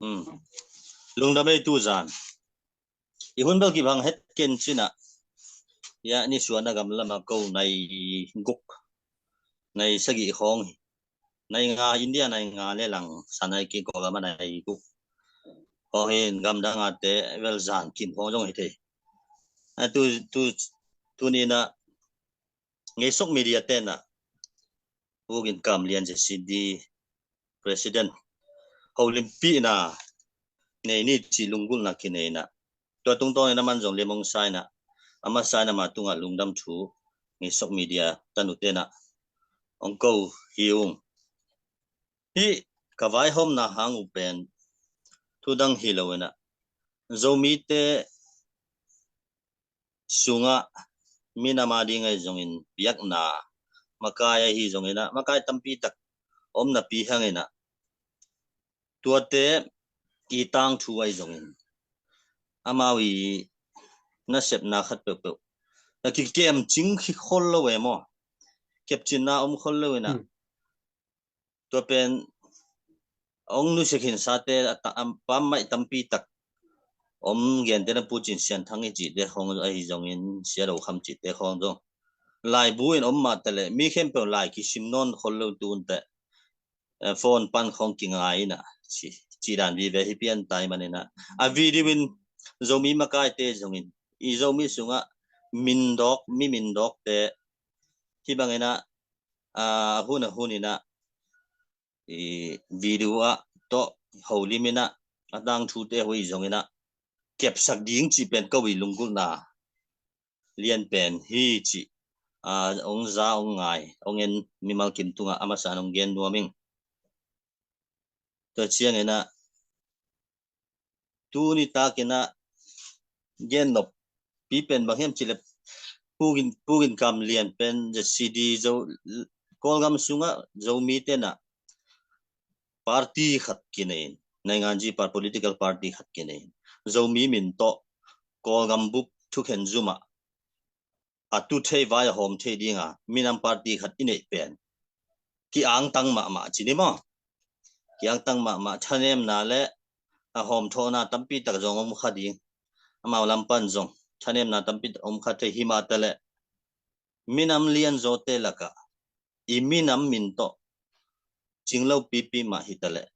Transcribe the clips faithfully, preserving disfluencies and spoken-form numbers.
Hmm. Lungdam ei tuzan. I hun bel kibang het ken cinah. Ya, nisuana gam lama ko nai guk, nai sagih khawng hi. Nai nga, India nai nga le lang, sanai ki ko gama nai guk. Khawng hin gamdang ate bel zan kim khawng zong hi thei. A tu, tu, tuninah Ngeisok Media tenah Pu Gin Kam Lian Z C D President holimpihna nei ni ci lunggulhna kineinah. Tua tungtawnin aman zong lemong sainah, ama sainah ama tungah lungdam thu Ngeisok Media tanu tenah ong ko hi ung. Hih ka vaihawmna hang uh pen thudang hi loinah Zomite sungah minam a ding ahi zongin biakna makai ahi zonginah, makai tampi tak om napi hanginah, tuate i tangthu ahi zongin amau i nasepna khat peuhpeuh na kikem cing khi khol lo e maw? Kepcinna om khol lo inah. Hmm. Tua pen ong nusia khinsate a ta-, am, pammaih tampi tak om, gentehna Pu Cin Sian Thang i cihte khawng ahi zongin, Sia Lo Kham cihte khawng zong laibu in om mah taleh mi khempeuh lai kisim nawn khol lo tunteh, eh, phone pan khawng kingai inah ci, cih dan vive hi pian tai maninah. A video in Zomi makaite zongin i Zomi sungah mindawk, mi mindawkte hi banginah, a hun a huninah i video ah tawh holiminah a tangthute hoi zonginah kepsak ding cih pen ko i lunggulhna lian pen hi cih, a, ong za ong ngai ong en mimal kim tungah a masa ong gen nuam ing. Tua cianginah tuni takinah gen nop pi pen bang hiam cileh Pu Gin, Pu Gin Kam Lian pen Z C D Zo Kawlgam sungah Zomi tenah party khat kinei in, nainganzi par political party khat kinei in, Zomi min tawh Kawlgam bup thukhen zumah a tu thei vai a hawm thei dinga minam party khat i neih pen ki-angtang mahmah ci ni maw? Ki-angtang mahmah, thanemna le a hawmthawhna tampi tak zong om kha ding. Amau lam pan zong thanemna tampi tak om kha thei hi mah taleh minam lianzawte lakah i minam min tawh cinglo pipi mah hi taleh,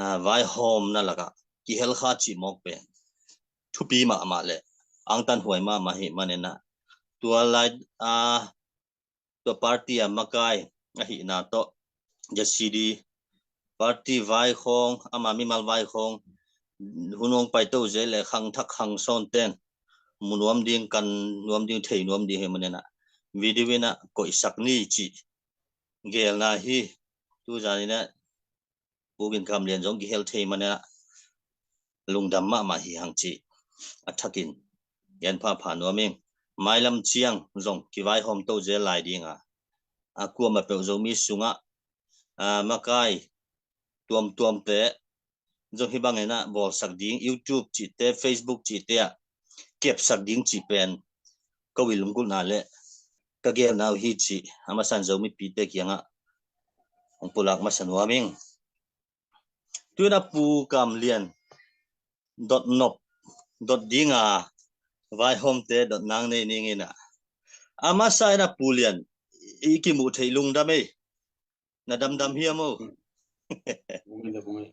a, vaihawmna lakah kihel kha cih mawk pen thupi mahmah le angtan huai mahmah hi maninah tua lai, a, tua party a makai ahihna tawh Z C D party vai khawng, ama mimal vai khawng hun hong paito zel le khangthak khangsawn ten mu nuam ding, kan nuam ding, thei nuam ding hi maninah video inah koihsak ni cih gelna hi. Tuzaninah Pu Gin Kam Lian zong kihel thei maninah lungdam mahmah hi hang cih a thakin gen phapha nuam ing. Mailam ciang zong kivaihawm to zel lai dinga, a, kuamah peuh Zomi sungah, a, makai tuamtuamte zong hi banginah bawlsak ding, YouTube cihte, Facebook cihte ah kepsak ding cih pen ko i lunggulhna le ka gelna uh hi cih a masan Zomipite kiangah hong pulak masa nuam ing. Tuinah Pu Kam Lian dot nop, dot dinga vaihawmte dot nang nei ninginah a masa inah Pu Lian i kimuh theih lungdam ei. Na damdam hiam o? Bung ei, bung ei.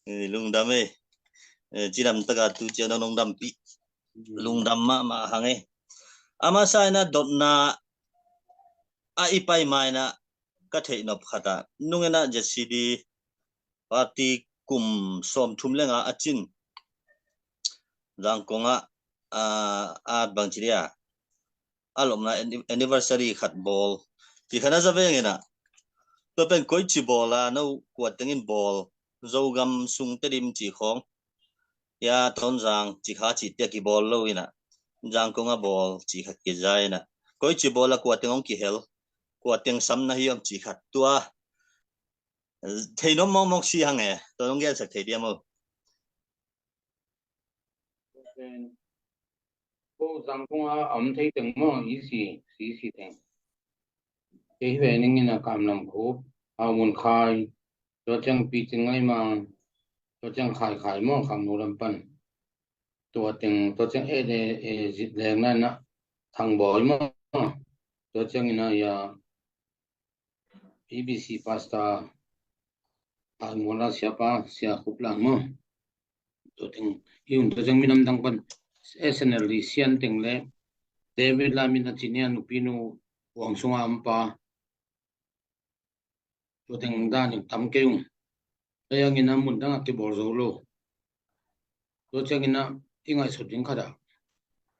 Eh, lungdam ei. Eh, cidam taka tu ciang dong lungdam pi. Hmm. Lungdam mahmah hang ei. A masa inah dotna a i pai mainah ka theih nop khatah nunginah Z C D party kum sawmthum le nga a cin Zangkongah, a, a bangci dia a lopna anni-, anniversary khat bawl ci khat na za venginah tua pen koici bawl a, no kua tengin bawl, Zogam sung Tedim ci khawng, ya, Tonzang ci kha ci tia kibawl lo inah Zangkongah bawl ci khat kiza inah koici bawl a kua teng hong kihel, kua teng sam na hi om ci khat tua thei nuam mawkmawk si hang e. Tua nong gensak thei diam o? Ko Zangkong a om thei teng maw, i si, si, si teng. Kei hi ve ningin a Kam Lam Khup, a Mun Khai, tua ciang Pi Cing Ngai Mang, Tua ciang Khaikhai maw, Khangno lam pan. Tua teng, tua ciang eh, eh, eh, Zit Leng na na, Thangbawi maw. Tua ciang ina ya, B B C pastor, Thangbawi la siapa, Sia Khup Lang maw. Tua teng, i un tua ciang minam dang pan, S N L D sian teng le, David Lam in a ci nia nupinu, Wang Sunga ampa, tua teng dan in tam kei ung. Ei ang ina mun dang a kibawl zo lo. Tua ciang ina i ngaihsut ding khat a,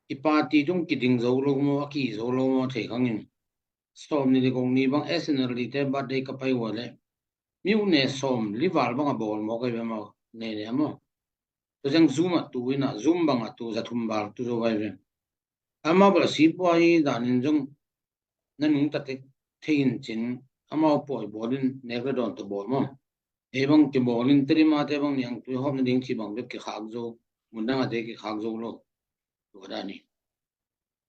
i party tung kiding zo lo maw, a ki zo lo maw thei khang in. Sawm ni le kong ni bang S N L D te birthday ka pai ua le, miu ne sawm li val bang a bawl maw kai ve maw, ne ne maw. Tua ciang Zoom a tu ina, Zoom bang a tu, za thum val tu zo vai ve. Amau bel a si pua hi danin zong na nungta tek thei in cin, amau pawi bawlin nek le dawn ta bawl maw. Ei bang kibawlin telima te bang niang tui hawm na ding ci bang bek kikhak zo, mun dang a te kikhak zo lo. Tua dan hi.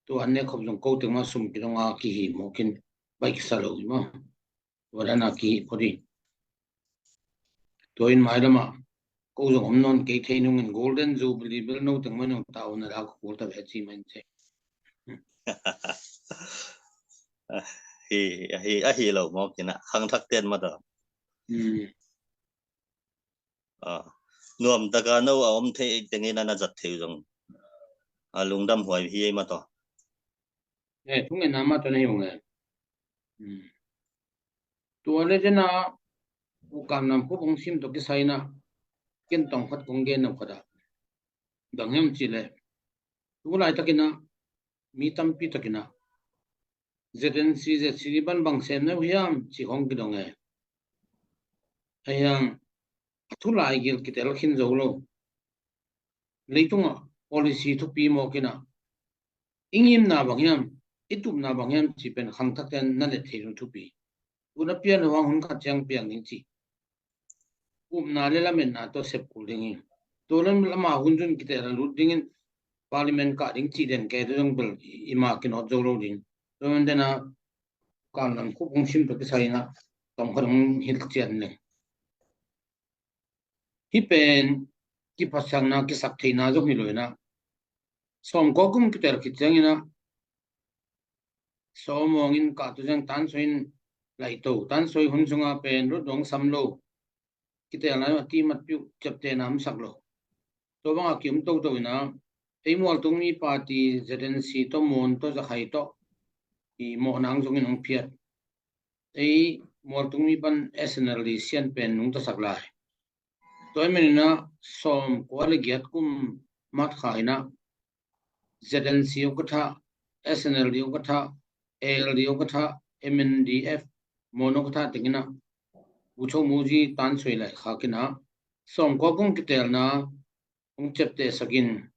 Tua an nek khop zong ko teng ma sum kidong a kihi mawk in bai kisa lo hi maw. Tua dan a kihi phot hi. Tua in mailam ah ko zong om nawn kei thei nungin Golden Jubilee bel no teng mah nong tau na la ka kul ta ve ci man ce. Hi, ahi, ahi lo maw kina, khangthak ten mah ta. Hmm. Ah, nuam taka no a om thei tengin a na zat thei zong. A lungdam huai hi ei mah ta. Eh, thungetna mah ta na hi ung e. Hmm. Tua le zena, U Kam Nam Khup hong sim tawh kisai na, ken tawng khat kong gen nop khat a. Bang hiam ci le, tu laitakin a, mi tampi takin a, Z N C, Z C D ban bang sem na uh hiam ci hong kidong e. Ahiang, a thu lai gil kitel khin zo lo. Leitungah policy thupi mawk ina, i ngimna bang hiam, i tupna bang hiam ci pen khangthak ten na let thei lo thupi. Tuna pian lo hang hun khat ciang piang ding ci. Upna le lametna tawh sep kul ding hi. Tua lam lama hun zun kitel a lut dingin parliament kah ding ci den ke tu zong bel i ma kinawt zo lo ding. Tua man dena Kam Nam Khup hong sim tawh kisai ina tawng khat hong hilh cian leng. Hih pen kiphatsakna, kisaktheihna zong hi lo ina. Sawmkua kum kitel khit ciang ina, sawmawng in kah tu ciang tansoi in laihto, tansoi hun sunga pen lutdong sam lo. Kitelna a ti mat piuh, ciaptehna om sak lo. Tua banga kiom toto ina, ei mualtung mi party Z N C tawh, Mon tawh, Zakhai tawh, i mawhna ang zongin hong phiat. Ei mualtung mi pan S N L D sian pen nungtasak lai. Tua hi man ina sawmkua le giat kum March kha ina Z N C ukatha, S N L D ukatha, A L D ukatha, M N D F, Mon ukatha teng ina, U Cho Muji tansoi lai khak ina, sawmkua kum kitelna hong ciaptehsak in,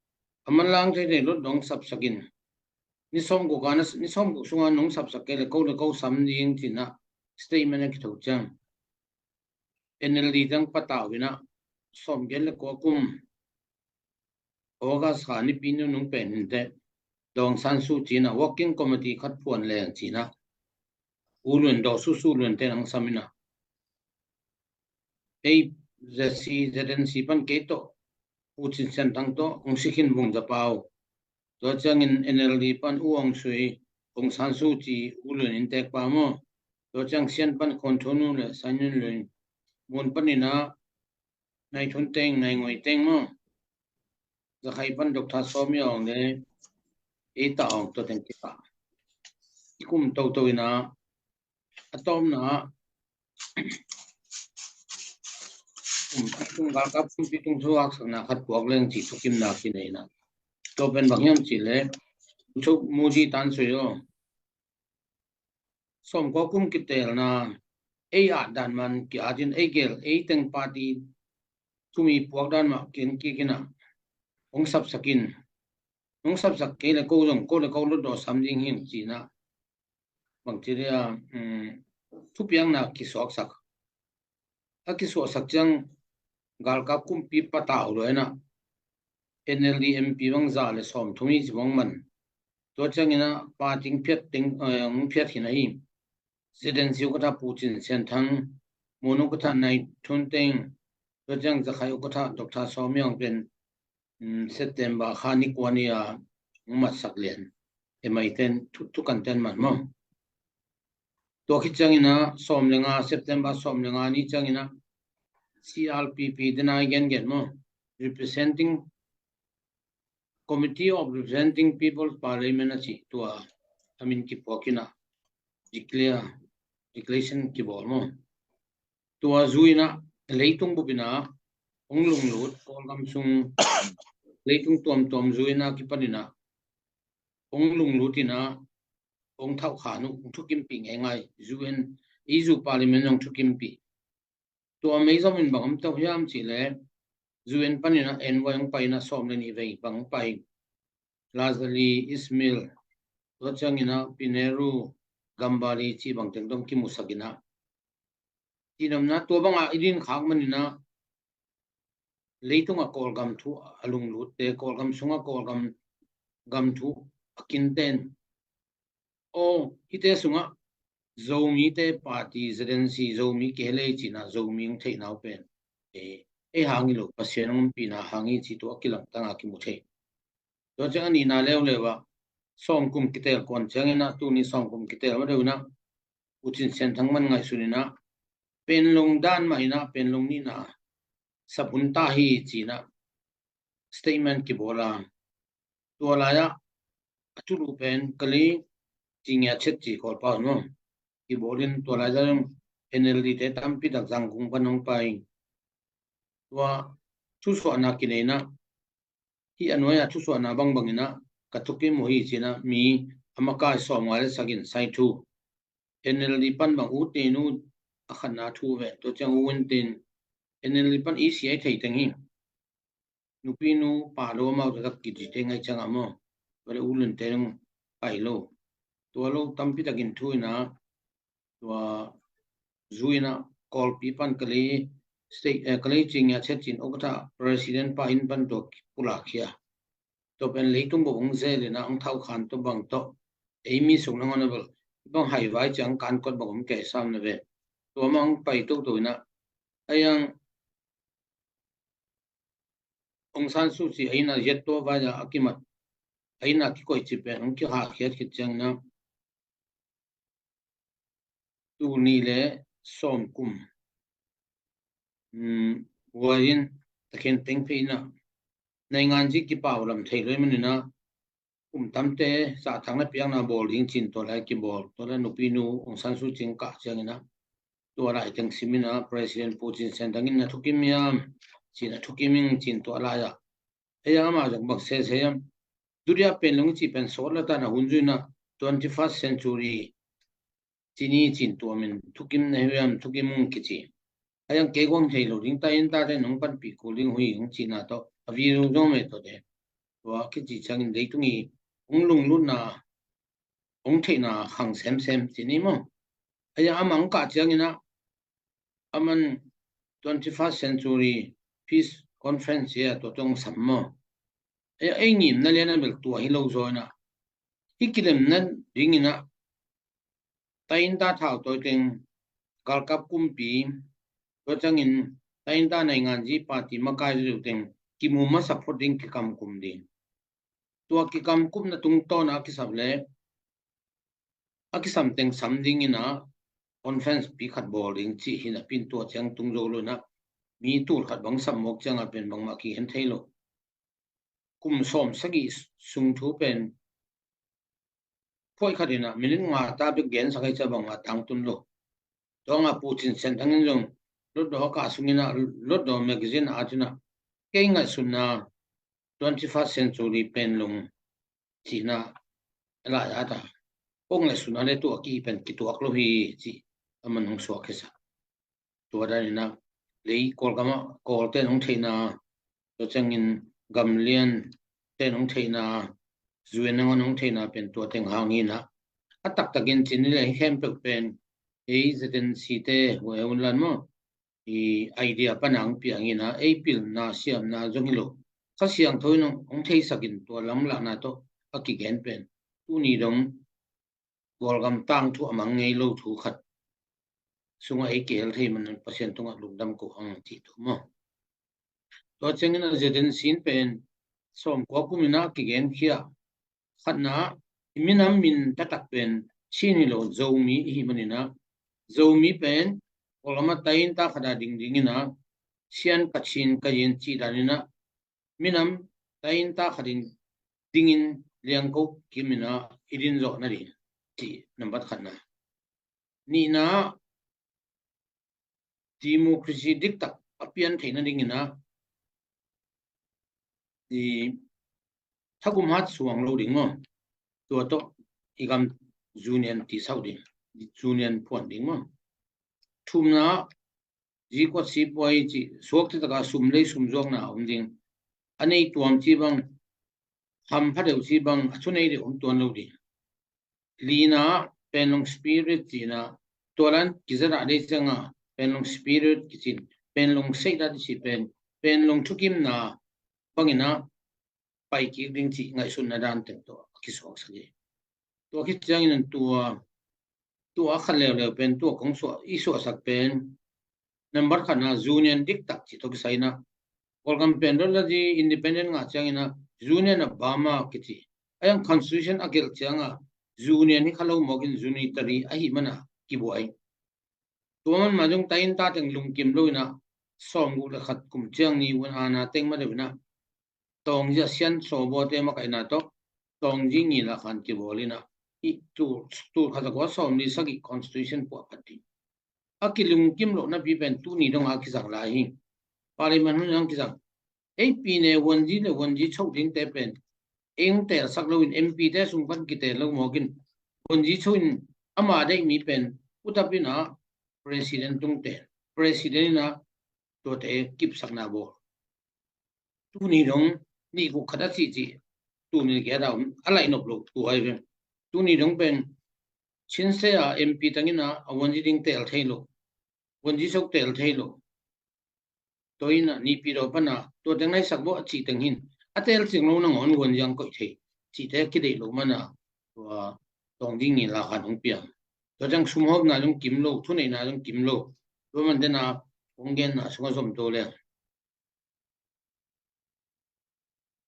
a manlang theithei lutdong sapsak in, ni sawmguk a na, ni sawmguk sunga nong sapsak kei le ko le ko sam ding ci ina statement a kitho ciang, N L D teng patau ina, sawmgiat le kua kum August kha nipi nunung pen hinte, Daw Aung San Suu Kyi ina working committee khat phuan leng ci ina, U Lun, Daw Su Su Lun ten ang sam ina, ei Z C, Z N C pan kei tawh, U Cin Sian Thang tawh, Aung Si Khin Vung Za Pau. Tua ciangin N L D pan U Aung Sui, Aung San Suu Kyi, U Lun in tek pa maw. Tua ciang Sian pan Khawn Tho Nu le Sai Ngun Lwin. Mon pan ina Nai Thun Teng, Nai Ngoi Teng maw. Zakhai pan Doctor Sawmi Aung le ei ta Aung tua teng kipah. I kum toto ina a tawpna ah kumpi tung, galkap kumpi tung thu haksatna khat puak leng ci thukimna kinei ina. Tua pen bang hiam ci le, U Cho Muji tansoi aw. Sawmkua kum kitelna, ei at dan man ki-at in, ei gel, ei teng party tumi puak dan mah kin kik ina, hong sapsak in, hong sapsak kei le ko zong, ko le ko lutdong sam ding hi ci ina. Bangci dia, um, thupiakna kisuaksak. A kisuaksak ciang galkap kumpi patau lo ina, N L D M P bang za le sawmthum hi ci bang man. Tua ciang ina party hong phiat teng, eh, hong phiat hi na hi. Z N C ukatha Pu Cin Sian Thang, Mon ukatha Nai Thun Teng, Tua ciang Zakhai Ukatha Doctor Sawmiang pen, um, September kha ni kua ni a hong matsak lian. Emaiten thu, thukan ten man maw. Tua khit ciangin a sawm le nga, September sawm le nga ni ciangin a C R P P dena i gengen maw. Representing Committee of Representing People's Parliament a ci tua a min kipuak in a declare, declaration kibawl maw. Tua zui in a leitung bup in a hong lunglut, Kawlgam sung leitung tuamtuam zui in a kipan in a hong lunglut in a hong thauhkhan uh, hong thukimpih ngeingai, U N, i zu Parliament hong thukimpih. Tua mei zom in bang om tawh hiam cih leh U N panin a envoy hong pai in a sawm le nih vei bang hong pai. Lazali, Ismail, tua ciangin a Pinheiro, Gambari cih bang teng dong kimusak in a. Cihnopna tua bangah i din khak manin a leitungah Kawlgam thu a lunglutte, Kawlgam sungah Kawlgam gam thu a kinten. Aw, hihte sungah Zomite party, Z N C, Zomi kihelei cina Zomi hong theihna uh pen. Eh, ei hang hi lo, Pasian hong ompihna hang hi ci tua a kilangtanga kimu thei. Tua ciang a nihna leuleu ah sawmkum kitel kuan ciangin a tuni sawmkum kitel ma deuh in a U Cin Sian Thang man ngaihsun in a Penlung dan mah in a Penlung nihna sap hun ta hi ci in a statement kibawl a. Tua lai-ah a thulu pen Kalay Chingyachet ci Kawlpau in maw kibawl in tua lai-ah N L D te tampi tak Zangkung pan hong pai. Tua thusuahna kinei in a hih a nuai-ah thusuahna bangbang in a ka thukim uh hi ci in a mi a makai sawmnga le sagih in sai thu. N L D pan bang ut tein ut a khatna thu ve. Tua ciang u in tein N L D pan i siai thei teng hi. Nupinu pa lo amau tak kiti te ngai ciangah maw. Tua le u lun te nung pai lo. Tua lo tampi takin thu in a tua zui in a Kawlpi pan Kalay State, eh, Kalay Chingyachet cin Ukatha President pa inn pan tua pulak hi a. Tua pen leitung bawh hong zel in a hong thauhkhan tua bang tawh ei mi sung nangawn a bel bang haivai ciang kan kawt bang om kei sam na ve. Tua mah hong pai toto in a a yang Aung San Suu Kyi a inn a ziat tua vai a a kimat a inn a kikoih ci pen hong kihahkhiat khit ciangin a tul nih le sawmkum, um, huai in takhen teng phei in a nainganzi kipau lam thei lo i manin a kum tamte zahtakna piakna bawl ding cin tua lai kibawl tua lai nupinu Aung San Suu Kyi kah ciangin a tua lai teng sim in a President Pu Cin Sian Thang in na thukim hiam cin a thukim ing cin tua lai a. Ei amah zong bang sese hiam. Duria Penlung i cih pen sawt la tan a hun zui in a twenty-first century cini cin tua min thukim na hiam thukim ung kici. A yang kei guang thei lo ding ta in ta te nong panpih kul ding hui hong cihna tawh a video zong mei tawh te. Tua kici ciangin leitung i hong lunglutna hong theihna khang semsem cini maw. A yang amah hong kah ciangin a aman twenty-first century peace conference hi a tua tawh hong sam maw. Ei, ei ngimna lian a bel tua hi lo zaw in a hih kilemna dingin a tainta thau tawi teng galkap kumpi tua ciangin tainta nainganzi party makai deuh teng kimu masa phot ding kikamkum ding. Tua kikamkupna tungtawn a kisap le a kisam teng sam dingin a conference pi khat bawl ding cih hi napi in tua ciang tung zo lo in a mi tul khat bang sam mawk ciang a pen bangmah kigen thei lo. Kum sawm sagih sung thu pen phoih khat in a minute nga ta bek gensak ei cia bangmah tangtun lo. Tua nga Pu Cin Sian Thang in zong Lotdaw a kah sungin a Lotdaw magazine a at in a kei ngaihsutna twenty-first century Penlung cihna lai a ta kong le suna le tuah ki pen kituak lo hi cih a man hong suak hi sa. Tua dan in a lei Kawlgam ah Kawlten hong theihna tua ciangin gamlian ten hong theihna zuin nangawn hong theihna pen tua teng hang hi in a a taktakin cin ni le hi khempeuh pen ei Z N C te hua e un lan maw i idea pana hong piang in a ei pilna siamna zong hi lo. Kha Siangtho in hong theisakin tua lamlahna tawh a kigen pen tuni dong Kawlgam tangthu a mang ngei lo thu khat sungah ei kihel thei man Pasian tungah lungdam ko hang cih thu maw. Tua ciangin a zetin sin pen sawmkua kumin a kigenkhia. Khatna, i minam min taktak pen Chin hi lo, Zomi i hi manin a, Zomi pen Kawlgam a tainta khat a dingding in a, Sian, Kachin, Kayin cih danin a, minam tainta khat in dingin liangko kimin a i din zawh nading cih nambat khatna. Nihna, democracy diktak a pian theih nadingin a, i thagum hat suang lo ding maw? Tua tawh i gam union ti sau ding, union phuan ding maw? Thumna, zikua sipuai cih suak taktak a sum lei sum zuakna a om ding. A nei tuam cih bang, hampha deuh cih bang, a thunei deuh om tuan lo ding. Lina, Panglong spirit cihna, tua lan kizadah dei cianga Panglong spirit kicin, Panglong seidat i cih pen, Panglong thukimna bangin a pai kik ding cih ngaihsutna dan teng tawh a kisuaksak hi. Tua khit ciangin tua, tua a khat leuleu pen tua kong suah, i suahsak pen nambat khatna union diktak cih tawh kisai in a, Kawlgam pen dot la di independent ngah ciangin a union a bama kici. A yang constitution a gelh cianga union hi kha lo mawkin unitary ahi mana kibuai. Tua man ma zong tainta teng lungkim lo in a, sawmguk le khat kum ciang ni un ana teng ma deuh in a, Taungzi a Sian sawbaw te makaihna tawh Taungzi ngila khan kibawl in a, i tul, tul khat zakua sawmli sagih constitution puah phat ding. A kilungkim loh napi pen tuni dong a kizang lai hi. Parliament hun ang kizang. Ei pine wanzi le wanzi chok ding te pen ei hong telsak lo in M P te sung pan kitel lo mawkin wanzi chok in ama deih mi pen putap in a president tung tel. President in a tuate kipsakna bawl. Tuni dong nih guk khat a cihcih tuni kia da a laih nop lo tua hi ve. Tuni dong pen Chin State a M P tangin a wanzi ding tel thei lo. Wanzi sok tel thei lo. Tua in a nihpi daw pan a tua teng naisak bawh a cih teng hin a tel cing lo nangawn wanzi ang koih thei. Cihte kideih lo man a tua tawng ding ngila khan hong piang. Tua teng sumhawmna zong kim lo, thuneihna zong kim lo. Tua man den a kong genna sung a zom to leng.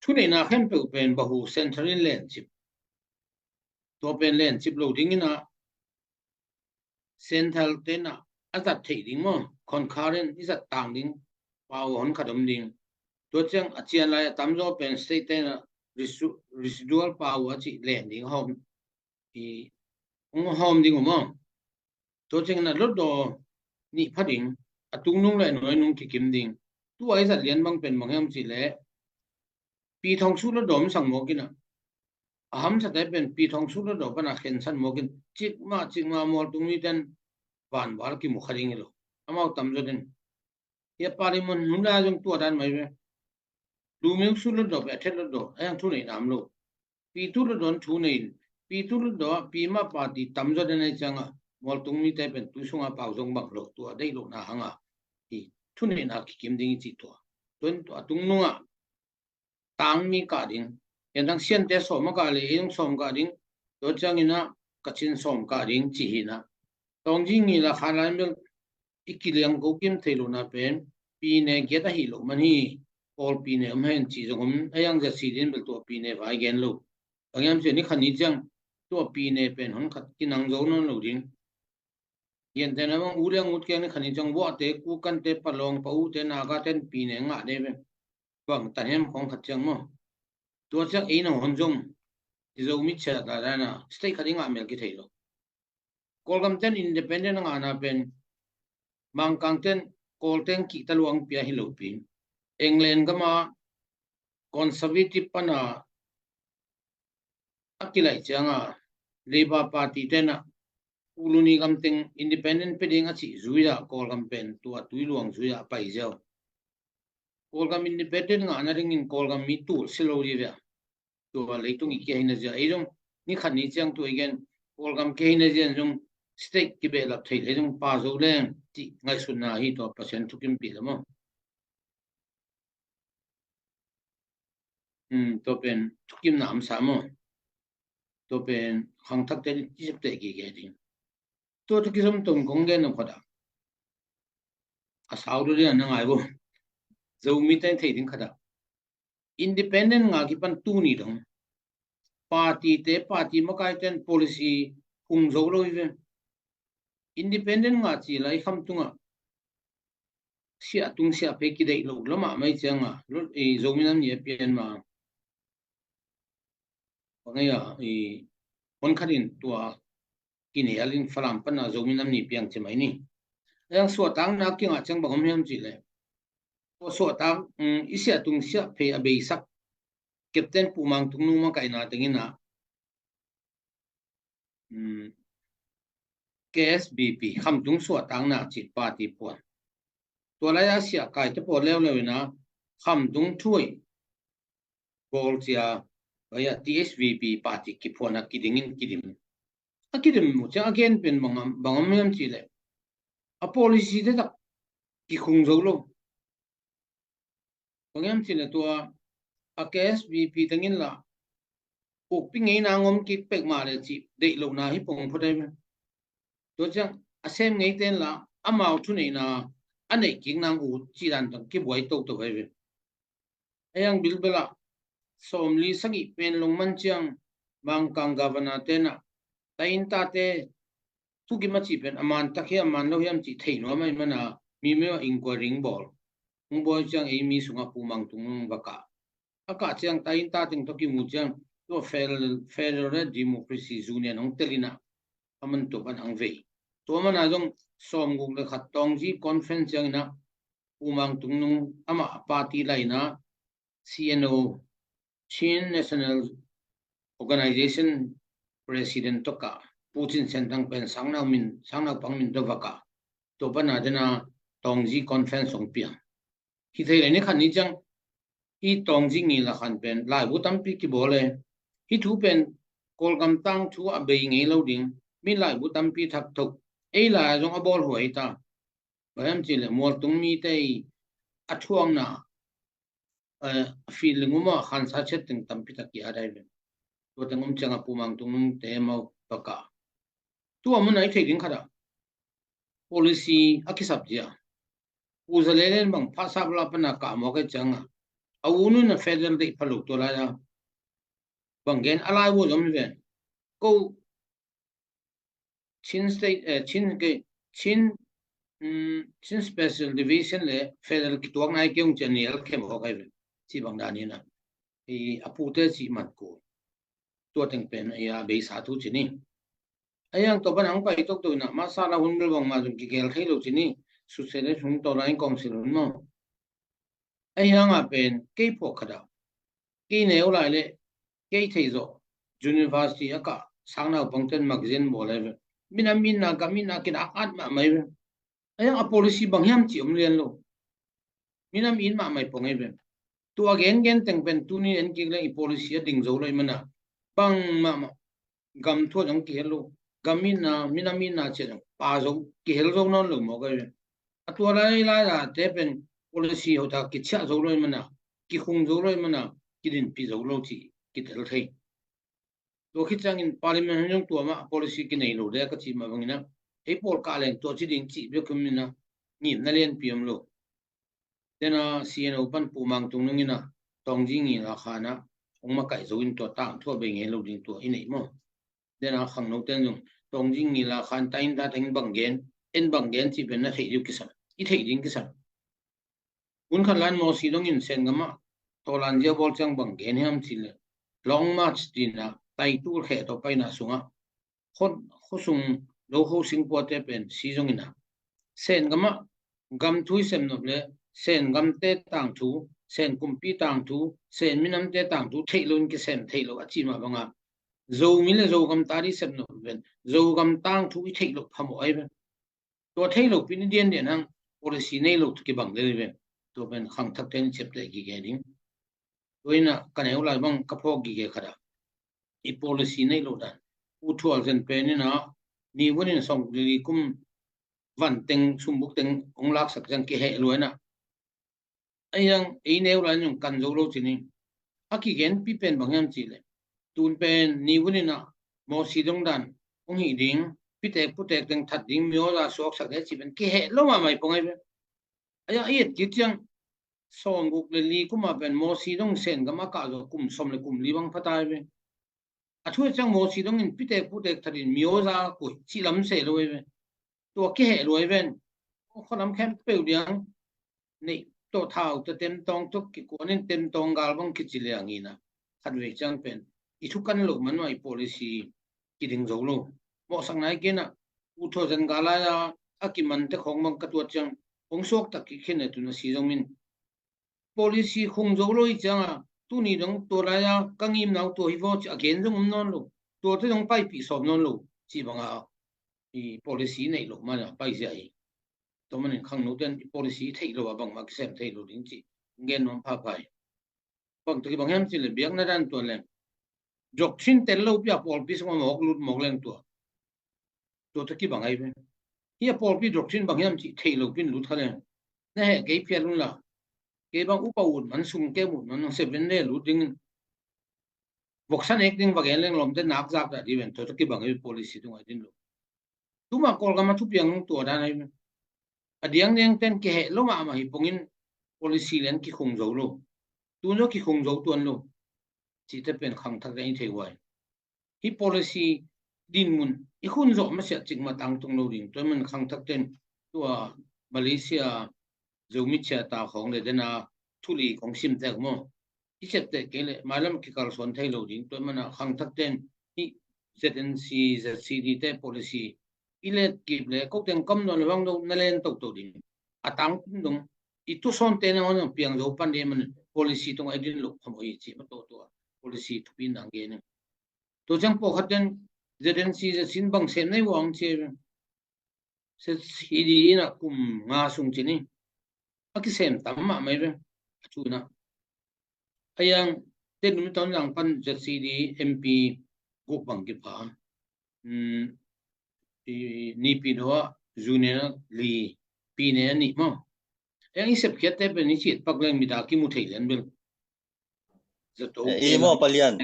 Thuneihna khempeuh pen bahu central in lencip. Tua pen lencip lo dingin a central ten a a zat theih ding maw? Concurrent i zat tang ding pau a hon khat om ding. Tua ciang a cian lai a tamzaw pen state ten a resu-, residual pau a cih len ding a hawm i hong hawm ding uh maw? Tua ciangin a lotdaw nih pha ding, a tungnung le a nuainung kikim ding. Tua i zat lian bang pen bang hiam cih leh pi thong su lotdaw om sang mawkin a, a hamsate pen pi thong su lotdaw pan a khensan mawkin cikmah cikmah mualtung miten vanval kimu kha ding hi lo. Amau tamzaw den. Hia parliament hun lai zong tua dan mai ve. Lumeu su lotdaw pen a thet lotdaw a yang thuneihna om lo. Pi tu lotdaw thu nei in, pi tu lotdaw a pi mah party tamzaw den a i cianga mualtung mite pen tu sunga pau zong bang lo tua deih lohna hanga i thuneihna kikim ding i cih tua. Tuan tua tungnunga tangmi kah ding. Hian dang Siante sawm a kah le ei zong sawm kah ding. Tua ciangin a Kachin sawm kah ding cih hi na. Tawngzi ngila khan lai bel i kiliang ko kim thei lohna pen pine giat ahi lo man hi. Kawl pine om hen cih zong om a, a yang zia si din bel tua pine vai gen lo. Bang hiam cia ni khan ni ciang tua pine pen hon khat kinang zo nawn lo ding. Hian tena bang u liang ut kiang ni khan ni ciang vuahte, kukante, palawng, pa ute, naga ten pine ngah dei ve. Bang tan hiam khawng khat ciang maw? Tua ciang ei nang hon zong i Zomi chia ta dana state khat i ngah mel kithei lo. Kawlgam ten independent a ngahna pen Mangkang ten Kawl teng kihta luang pia hi lo pi. England gama conservative pana a kilaih cianga Labour Party tena Pu Luni gam teng independent pe ding a cih zui a Kawlgam pen tua tui luang zui a pai ziau. Kawlgam independent ngahna dingin Kawlgam mi tul si lo dih ve a. Tua leitung i kia hina zia ei zong ni khat ni ciang tua i gen Kawlgam kia hina zia zong state kibehlap thei lei zong pa zo leng cih ngaihsutna hi tua Pasian thukimpih le maw? Hmm, tua pen thukimna amsa maw? Tua pen khangthakte ni tisepte kikei ding. Tua tu kizom tong kong gen nong khat a, a sau tu ding a na ngai bo. Zomite in thei ding khat ah, independent nga kipan tuni dong party te, party makai ten policy hung zo lo hi ve. Independent nga ci lai kham tungah siah tung siah phei kideih lo lamah mai cianga, Zomi Nam Ni a pian ma bangei a, i hon khatin tua kinialin Falam pana Zomi Nam Ni piang ci mai ni. Ayang suahtakna kingah ciang bang om hiam cih leh, tua suahtak, um, i siah tung siah phei a beisak Captain Pu Mang Tung Nung makaihna tengin ah, um, K S B P, Khamtung Suahtakna cih party phuan. Tua lai a siah kaite pawl leuleu in ah Khamtung Thuaih bawl cia, bai a T H V P party kiphuan a kidingin kidim. A kidim uh ciang a gen pen bang om, bang om hiam cih leh, a policy te tak kikhung zo lo. Bang hiam cih leh tua a K S V P tengin lah ukpi ngeina ngom kik pek mah leh cih deih lohna hi pong phot ai ve. Tua ciang a sem ngei ten lah amau thuneihna a neih kik nang uh cih dan tang kibuai toto ai ve. Ayang bilbel ah sawmli sagih pen lungman ciang Mangkang Governor ten ah taintate thukim a cih pen a man tak hiam, a man lo hiam cih thei nuam ai mana, mi mei ah inquiry bawl. Hung bawl ciang ei mi sungah Pu Mang Tung Nung va kah. A kah ciang tainta teng tawh kimu ciang tua federal, federal democracy union hong telin ah a man tua pan ang vei. Tua mana zong sawmguk le khat Taungzi conference ciangin ah Pu Mang Tung Nung amah party laina C N O, Chin National Organization President tawh kah, Pu Cin Sian Thang pen sangnau min, sangnau pang min tawh va kah. Tua pana dena Taungzi conference hong piang. Hi thei le ni khan ni ciang hi Taungzi Ngila Khan pen laibu tampi kibawl e. Hi thu pen Kawlgam tangthu a bei ngei lo ding, mi laibu tampi thak tho. Ei lai zong a bawl huai ta. Bang hiam cih leh mualtung mite i a thuakna, eh, a fil ling um a khansa chet teng tampi tak ki a dai ve. Tua teng um ciang a Pu Mang Tung Nung te mau va kah. Tua mun a i thei ding khat ah policy a kisap zia. Pu Za Lelen bang phasap la pana kah mawk ai ciang a, a u nung in a federal deih pha lo tua lai a. Bang gen a lai uh zom hi ven. Ko Chin State, eh, Chin, ke, Chin, um, Chin Special Division le federal kituak nai kei ung ci a nial khem hawk ai ve. Ci bang dan hi na. I a pute ci man ko. Tua teng pen a beisa thu ci ni. A yang tua pan ang pai tok tok na, masa la hun bel bang ma zong kigel thei lo ci ni. Sucede hung to la in kong sil hun maw. A yang a pen kei phuak khat a, kei neu lai le kei thei zawh, university a kah sang naupang ten magazine bawl ai ve. Minam itna, gam itna kinak at mahmah ai ve. A yang a policy bang hiam ci om lian lo. Minam it mahmah ai pong ai ve. Tua gen gen teng pen tuni en kik le i policy a ding zo lo i mana. Bang mahmah gam thu a zong kihel lo, gam itna, minam itna ci a zong pa zo, kihel zo nawn lo mawk ai ve. A tua lai lai la te pen policy ho ta kichiah zo lo i mana, kikhung zo lo i mana, kidinpi zo lo ci kitel thei. Tua khit ciangin parliament hong zong tua mah policy kinei lo le ka ci mah bangin a, ei pawl kah leng tua ci ding ci bek um in a, ngimna lianpi om lo. Tena C N O pan Pu Mang Tung Nung in a, Taungzi Ngila Khan a hong makaih zo in tua tangthu a bei ngei lo ding tua i neih maw. Tena khangno ten zong Taungzi Ngila Khan ta in ta teng bang gen, en bang gen ci pen na theih ding kisam, i theih ding kisam. Hun khat lan Mawsi dongin Sen gam ah tawlan zia bawl ciang bang gen hiam ci le, Long March tina taitul kheh tawh paina sungah khosung lo kho singkuate pen si zongin a, Sen gam ah gam thu i sem nop le Sen gamte tangthu, Sen kumpi tangthu, Sen minamte tangthu theih lo in kisem theih lo a ci mah banga, Zomi le Zogam ta di sem nop pen Zogam tangthu i theih lo phamawh ai pen. Tua thei lo pi ni diandian hang policy nei lo kibang lel ve. Tua pen khangthak ten i ciapteh gige ding. Tua ina ka neu lai bang ka phawk gige khat a, i policy nei lo dan. U Thual Zen pen ina ni vunin sawm li kum van teng sumbuk teng hong laksak ciang kiheh luaina. A hiang ei neu lai nung kan zo lo ci ni. A kigenpi pen bang hiam ci le, tun pen ni vunin a Mawsi dong dan hong hih ding, pitek putek teng that ding, mioza suaksak ding ci pen kiheh lo mahmah i pong ai ve. A hiang i et kik ciang sawmguk le li kum ah pen Mosi dong Sen gam a kah zawh kum sawm le kum li bang pha ta hi ve. A thu a ciang Mosi dong in pitek putek that in mioza kuai cih lam se lo hi ve. Tua kiheh lua hi ven. Khualam khempeuh liang neih tawh thau tawh temtawng tawh kikuan in temtawng gal bang kici liang hi na. Khatvei ciang pen i thukan loh man mah i policy kiding zo lo. Mawhsak nai kei na, two thousand gal lai a a kiman te khawng bang ka tuat ciang hong suak tak kik khin a tun a si zong in policy khung zo lo hi ciang a, tuni dong tua lai a ka ngimnau tua hi vaw ci a gen zong om nawn lo. Tua te dong paipih sawm nawn lo ci bang a i policy neih loh man a paizia hi. Tua manin khangno ten i policy theih lo a bangmah kisem thei lo ding ci gen nuam phapha hi. Bang taki bang hiam ci le biakna dan tua le doctrine tel lo pia pawlpi sung a mawk lut mawk leng tua. Tua taki bang ai ve. Hi a pawlpi doctrine bang hiam ci thei lo pin lut kha leng. Na heh kei phial un la. Kei bang upa ut man sung ke ut man seven le lut ding. Voksan ek ding va gen leng lom te nak zak dah di ven tua taki bang ai ve policy tung ai din lo. Tuma Kawlgam a thupiang tua dan ahi. A diang diang ten kiheh lo mahmah hi pongin policy lian kikhung zo lo. Tun zo kikhung zo tuan lo. Cihte pen khangthak lian i thei huai. Hi policy dinmun i khun zawh masiah cikmah tangtung lo ding. Tua man khangthak ten tua Malaysia Zomi Charter khawng le dena thuli khawng sim tek maw? I cep teh kei leh mailam kikalsuan thei lo ding. Tua mana khangthak ten hi Z N C, Z C D te policy i let kip le ko teng kam nuam le bang do na len toto ding. A tangtung dong i tusawn te na hong piang zo pan de man policy tung ai din lo kham oi ci ma to tua policy thupi nang gen. Tua ciang pawlkhat ten Z N C Z C bang sem nei uang ci. Set hidi in a kum nga sung cin hi. A kisem tam mahmah hi ve. A cuna a yang te dum tawn zang pan Z C D M P guk bang kipha. Nipi do a junior li pi ne a nih maw. A yang i sepkhiat te pen i ciat pak leng mi da kimu thei lian bel. Zato i maw palian.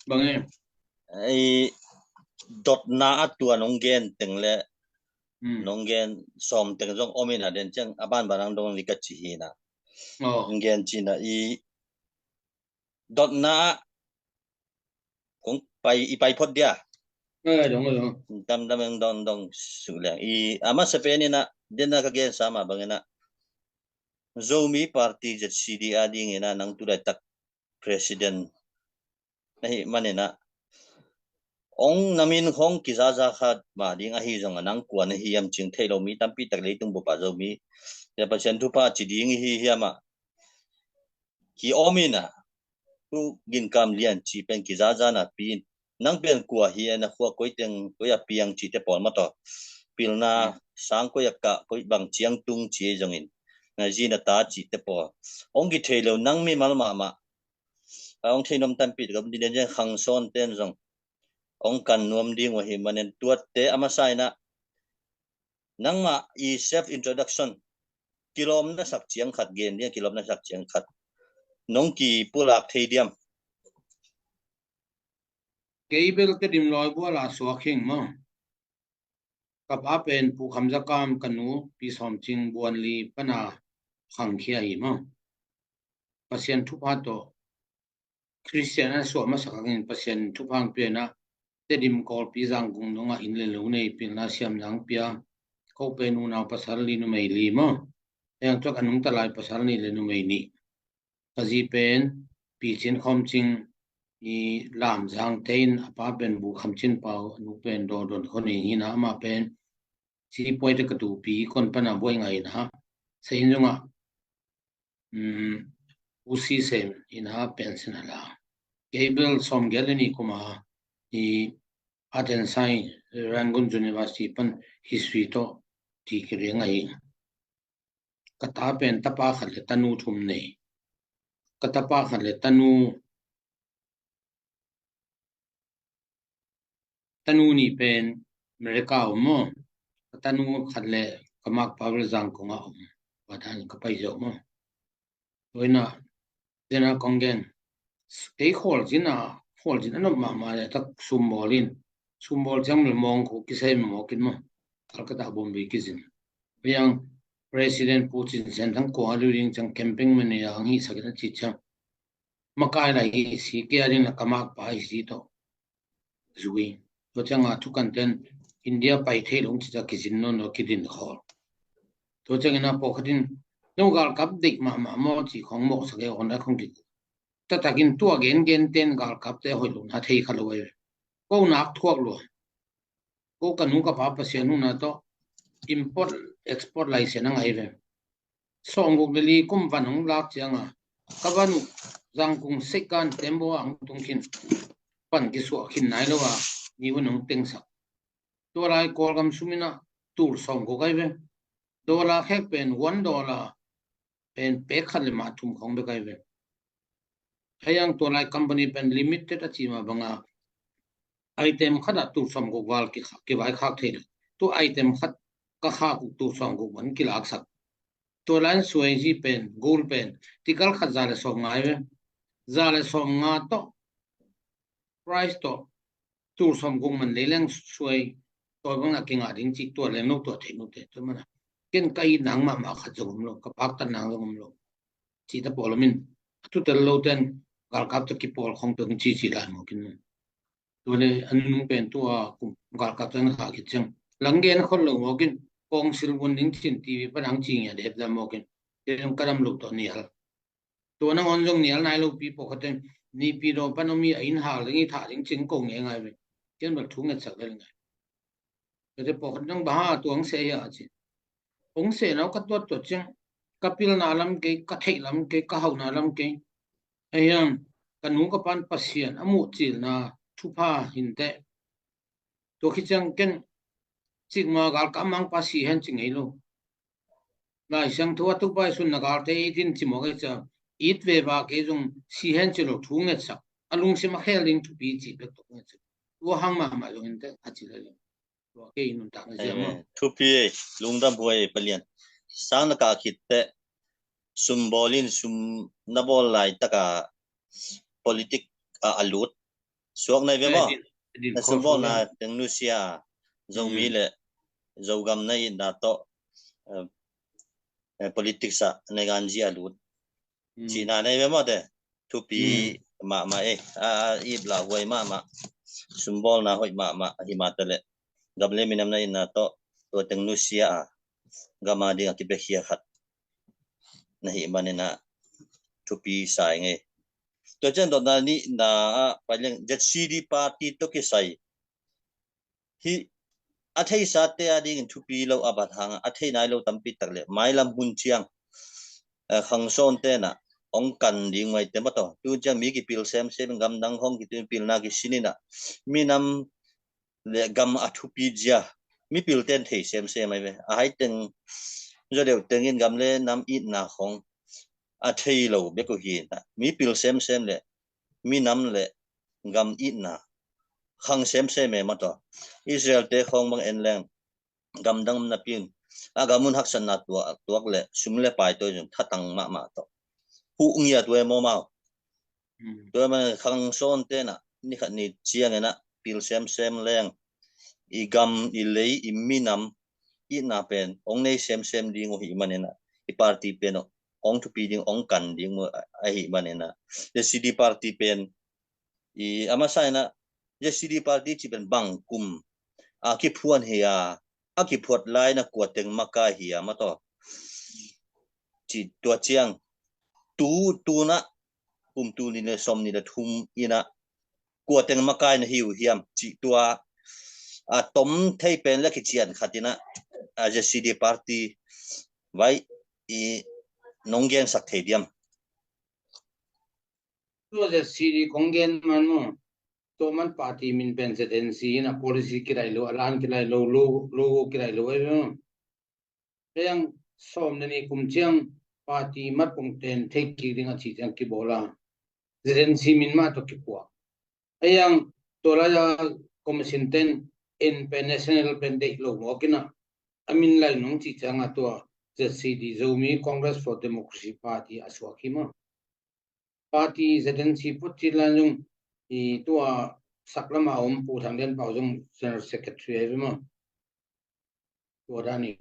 Bang e. I dotna a tua nong gen teng le nong gen sawm teng zong om in a den ciang a ban ban ang dong li ka ci hi na. Nong gen ci na i dotna a kong pai i pai phot dia. Tam tam ang dong dong su leng i a masa pen in a den a ka gen sa ma bang in a Zomi Party Z C D a ding in a nang tu lai tak president ahi man in a ong na min khong kizaza khat ma ding ahi zong a nang kuan ahi hiam cing thei lo mi tampi tak leitung bup a Zomi. Pasian thupha ci ding hi hiam a ki om in a tu ginkam lian ci pen kizaza na pi in nang pen kua hi a na khua koi teng koi a piang ci te pawl ma tawh pilna sang koi a kah koi bang ciang tung ci zong in na zi na ta ci te pawl ong ki thei lo nang mi mal mahmah. A ong thei nuam tampi tak a om ding den khang sawn ten zong ong kan nuam ding uh ahi man in tuat te a masa in a nangmah i self introduction kilawm na sak ciang khat gen ding kilawm na sak ciang khat nong ki pulak thei diam. Kei bel Tedim lawi bual a suak hing maw. Ka pa pen Pu Kham Za Kam ka nu Pi Sawm Cing Buan Li pana khangkhia hi maw. Pasian thupha tawh Khristian a suah masak angin Pasian thupha ang pia in a Tedim Kawlpi Zangkung dongah inn le lo nei pilna siamna ang pia. Ko pen unau pasal li numei li maw. Eng tuak a nungta lai pasal nih le numei nih. Ka zi pen Pi Cin Khawm Cing i Lam Zang te in a pa pen Bu Kham Cin Pau a nu pen Daw Don Khon Ing hi na amah pen si puai te ka tu pi kon pana buai ngai na. Sa in zongah Usi sem in a pension a la. Kei bel sawmgiat le nih kum a i Art and Science Rangoon University pan history tawh ti kiriang ahi. Ka ta pen tapa khat le tanu thum nei. Ka tapa khat le tanu tanu nih pen America om maw. Ka tanu khat le ka makpa bel Zangkong a om. Wa dan ka pai zo maw. Tua in a zena kong gen kei khualzin a khualzin a nop mahmah le tak sumbawl in sumbawl ciang mel mawng ko kisai mawk in maw. Calcutta Bombay kizin. Piang President Putin sen thang kua a lui ding ciang camping manager ang hi sakin a ci ciang makai lai hi si kia ding la ka makpa hi si tawh zui. Tua ciang a thukan ten India pai thei lo ci ta kizin nawn lo kidin khawl. Tua ciang ina pawh khatin no galkap deih mahmah maw ci khong mawh sak e on a khong kik tatakin tua gen gen ten galkap te hoih lo na thei kha lo ai. Ko nak thuak lo. Ko ka nu ka pa Pasian huna tawh import export license a ngai ve. Sawmguk le li kum van hong lak cianga ka van uh Zangkung Seikan Tembaw a hong tung khin pan kisuah khin nai lo a ni van hong tengsak. Tua lai Kawlgam sum ina tul sawmguk ai ve. Dollar khek pen one dollar pen pek khat le mah thum khong bek ai ve. Hei ang tua lai company pen limited a ci ma banga item khat a tul sawmguk val ki vaikhak thei lo. Tu item khat ka khak uh tul sawmguk van kilaksak. Tua lai suai hi pen gold pen tikal khat za le sawm ngai ve. Za le sawm nga tawh price tawh tul sawmguk man lei leng suai tawi bang a kingah ding cih tua leng lo tua theih note tua mana ken ka it nang mahmah khat zong om lo, ka paktat nang zong om lo. Cih ta pawh lomin a thutel lo ten galkap ta kipawl khong tua kin ci ci lai mawkin. Tua le an nung pen tua kum galkap ta na kha khit ciang lang gen khol lo mawkin kawng sil vun ding cin T V pan ang ci ngia dep da mawkin. Tua kadam lo tawh nial. Tua nangawn zong nial nai lo pi pawh khatin nipi daw pan om hi a inn hal ding hi thah ding cing ko ngei ngai ve. Cian bal thu ngetsak lel ngai. Kate pawh khat nang baha tuang se hi a ci. Hong se nau ka tuat tuat ciang ka pilna lam kei, ka theih lam kei, ka hauhna lam kei. Ahiang ka nu ka pan Pasian a muh cilna thupha hinte. Tua khi ciang ken cikma galkap mangpa si hen ci ngei lo. Lai Siangtho a tupai sun na galte it in ci mawk ei ca it ve va kei zong si hen ci lo thu ngetsak a lungsim a khel ding thupi ci bek tuk ngetsak. Tua hang mahmah zong in te a ci lai lo. Tua kei nuntak na zia maw? Thupi ei, lungdam huai ei palian. Sang na kah khit teh sum bawl in sum na bawl lai taka politik a a lut suak nai ve maw? Na sum bawlna teng nusia Zomi le Zogam na itna tawh politics ah na ganzi a lut cihna nei ve maw te? Thupi mahmah e, a ip lah huai mahmah, sum bawlna hoih mahmah ahi mah taleh gam le minam na itna tawh tua teng nusia a gam a ding a kipiakhia khat na hih manin ah thupi sa ing ei. Tua ciang dotna nihna ah pai leng Z C D party tawh kisai hih a theisate a dingin thupi lo a bat hangah a thei nai lo tampi tak le mailam hun ciang khangsawn tenah hong kan ding mai te maw taw. Tu ciang mi kipil semsem in gamdang hong kitu in pilna kisin inah minam le gam a thupi zia mipil ten thei semsem ai ve. A hai teng zaw deuh tengin gam le nam itna khong a thei lo bek uh hi inah mipil semsem le minam le gam itna khang semsem e maw taw. Israel te khawng bang en leng gamdang napi in a gam un haksatna tuak le sum le pai tawi zong thatang mahmah tawh huh ngiat uh e mawmaw. Tua man khangsawn tenah nikhat ni ciang inah pil semsem leng i gam i lei i minam itna pen hong nei semsem ding uh hih man inah i party pen hong thupi ding hong kan ding uh ahih man inah Z C D party pen i a masa inah Z C D party ci pen bang kum a kiphuan hi a a kiphuat lai na kua teng makai hi a maw taw. Ci tua ciang tu tunah kum tu ni le sawm ni le thum inah kua teng makai na hi uh hiam cih tua a tom thei pen le kician khat inah a Z C D party vai i nong gensak thei diam? Tua Z C D kong gen man maw? Tua man party min pen Z N C inah policy kirai lo, a lan kirai lo, logo kirai lo ai maw? Hei ang sawm le ni kum ciang party mat pong ten thei kik ding a ci ciang kibawl a Z N C min mah tawh kipuak. Hei ang tua lai a commission ten en pen national pen deih lo mawk inah a min lai nong ci ciang a tua Z C D Zomi Congress for Democracy Party a suak hi maw? Party Z N C phot cit lai zong i tua sak lama om Pu Thang Lian Pau zong General Secretary ai ve maw? Tua dan i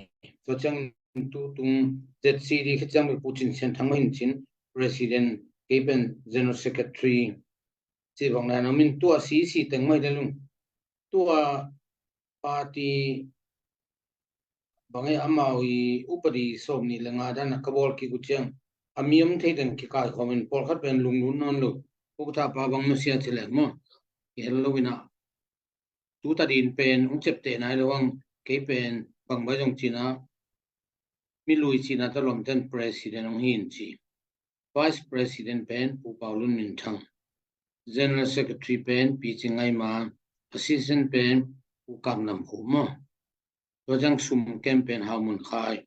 tua ciang tu tung Z C D khit ciang bek Pu Cin Sian Thang Hin Cin, President, kei pen General Secretary, ci bang na na min tua C C teng mai le lung. Tua party bang e amau i upadi sawm nih le nga dan a ka bawl kik uh ciang a mi om thei teng kikaikhawm in pawlkhat pen lunglut nawn lo. Upa thapa bang nusia ci lek maw? I hel lo in a tu ta din pen hong ciapteh nai lo ang. Kei pen bang bai zong cina mi lui cina ta lawm ten president hong hin ci. Vice President pen Pu Pau Lun Min Thang, General Secretary pen Pi Cing Ngai Ma, Assistant pen Pu Kam Lam Khuh maw? Tua ciang sum kem pen Hau Mun Khai.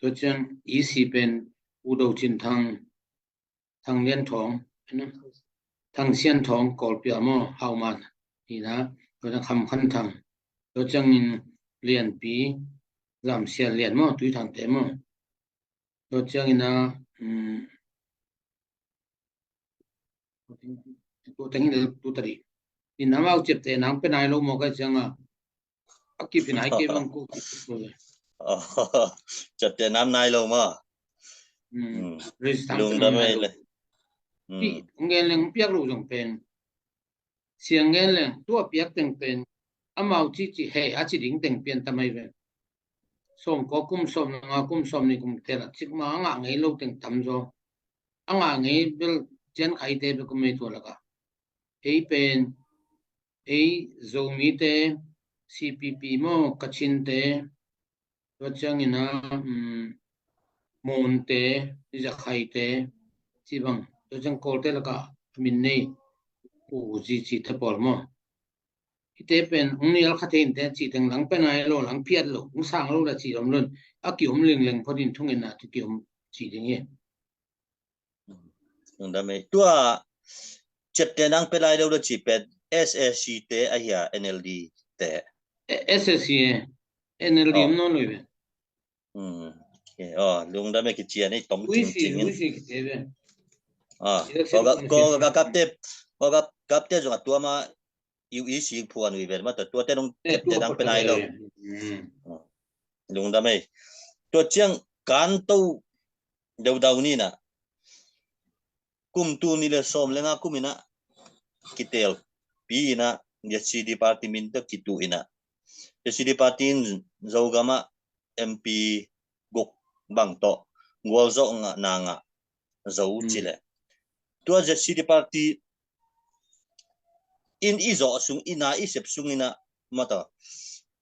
Tua ciang E C pen Pu Do Cin Thang, Thang Lian Thawng, Thang Sian Thawng, Kawlpia maw, Hau Man, hi na, tua ciang Kham Khan Thang. Tua ciangin Lianpi, Zam Sian Lian maw, Tui Thang te maw. Tua ciangin a, um, tua teng hi le tu ta di. In amau ciapteh nang pe nai lo maw kai ciang a. A kip in ai kei bang ko kip ko le. Ciapteh nam nai lo maw? Hmm. Lungdam ei le. Ti, hong gen leng piak lo zong pen. Siang gen leng, tua piak teng pen. Amau ci ci hei, a ci ding teng pian ta mai ve. Sawm ko kum sawm nga kum sawm ni kum tel a cik ma a ngah ngei lo teng tam zaw. A ngah ngei bel cian khai te bek kum mei tua laka. Ei pen, ei Zomi te, C P P maw, Kachin te, tua ciangin a, um, Mon te, Zakhai te, ci bang, tua ciang Kawl te laka a min nei, U Zi ci te pawl maw. Hite pen, hong nial kha thei in te, ci teng lang pen ai lo, lang phiat lo, hong sang lo la ci om lon, a ki om ling leng phot in thung in a, tu ki om ci ding hi. Lungdam ei. Tua ciapteh nang pe lai lo lo ci pen S A C te a hia N L D te. S A C e, N L D om nawn lo ve. Lungdam ei kician ei tong cing cing in. Ko ga kapte, ko ga kapte zong a tua ma U E C phuan ui ven ma tua tua te nong ciapteh nang pe lai lo. Lungdam ei. Tua ciang kan to daudau ni na. Kum tul nih le sawm le nga kum in a kitelpi in a Z C D party min tawh kituh in a Z C D party in Zogam ah M P guk bang tawh gualzawh ngah na ngah zo ci le. Tua Z C D party in i zawh sung, i na i sep sung in a mataw.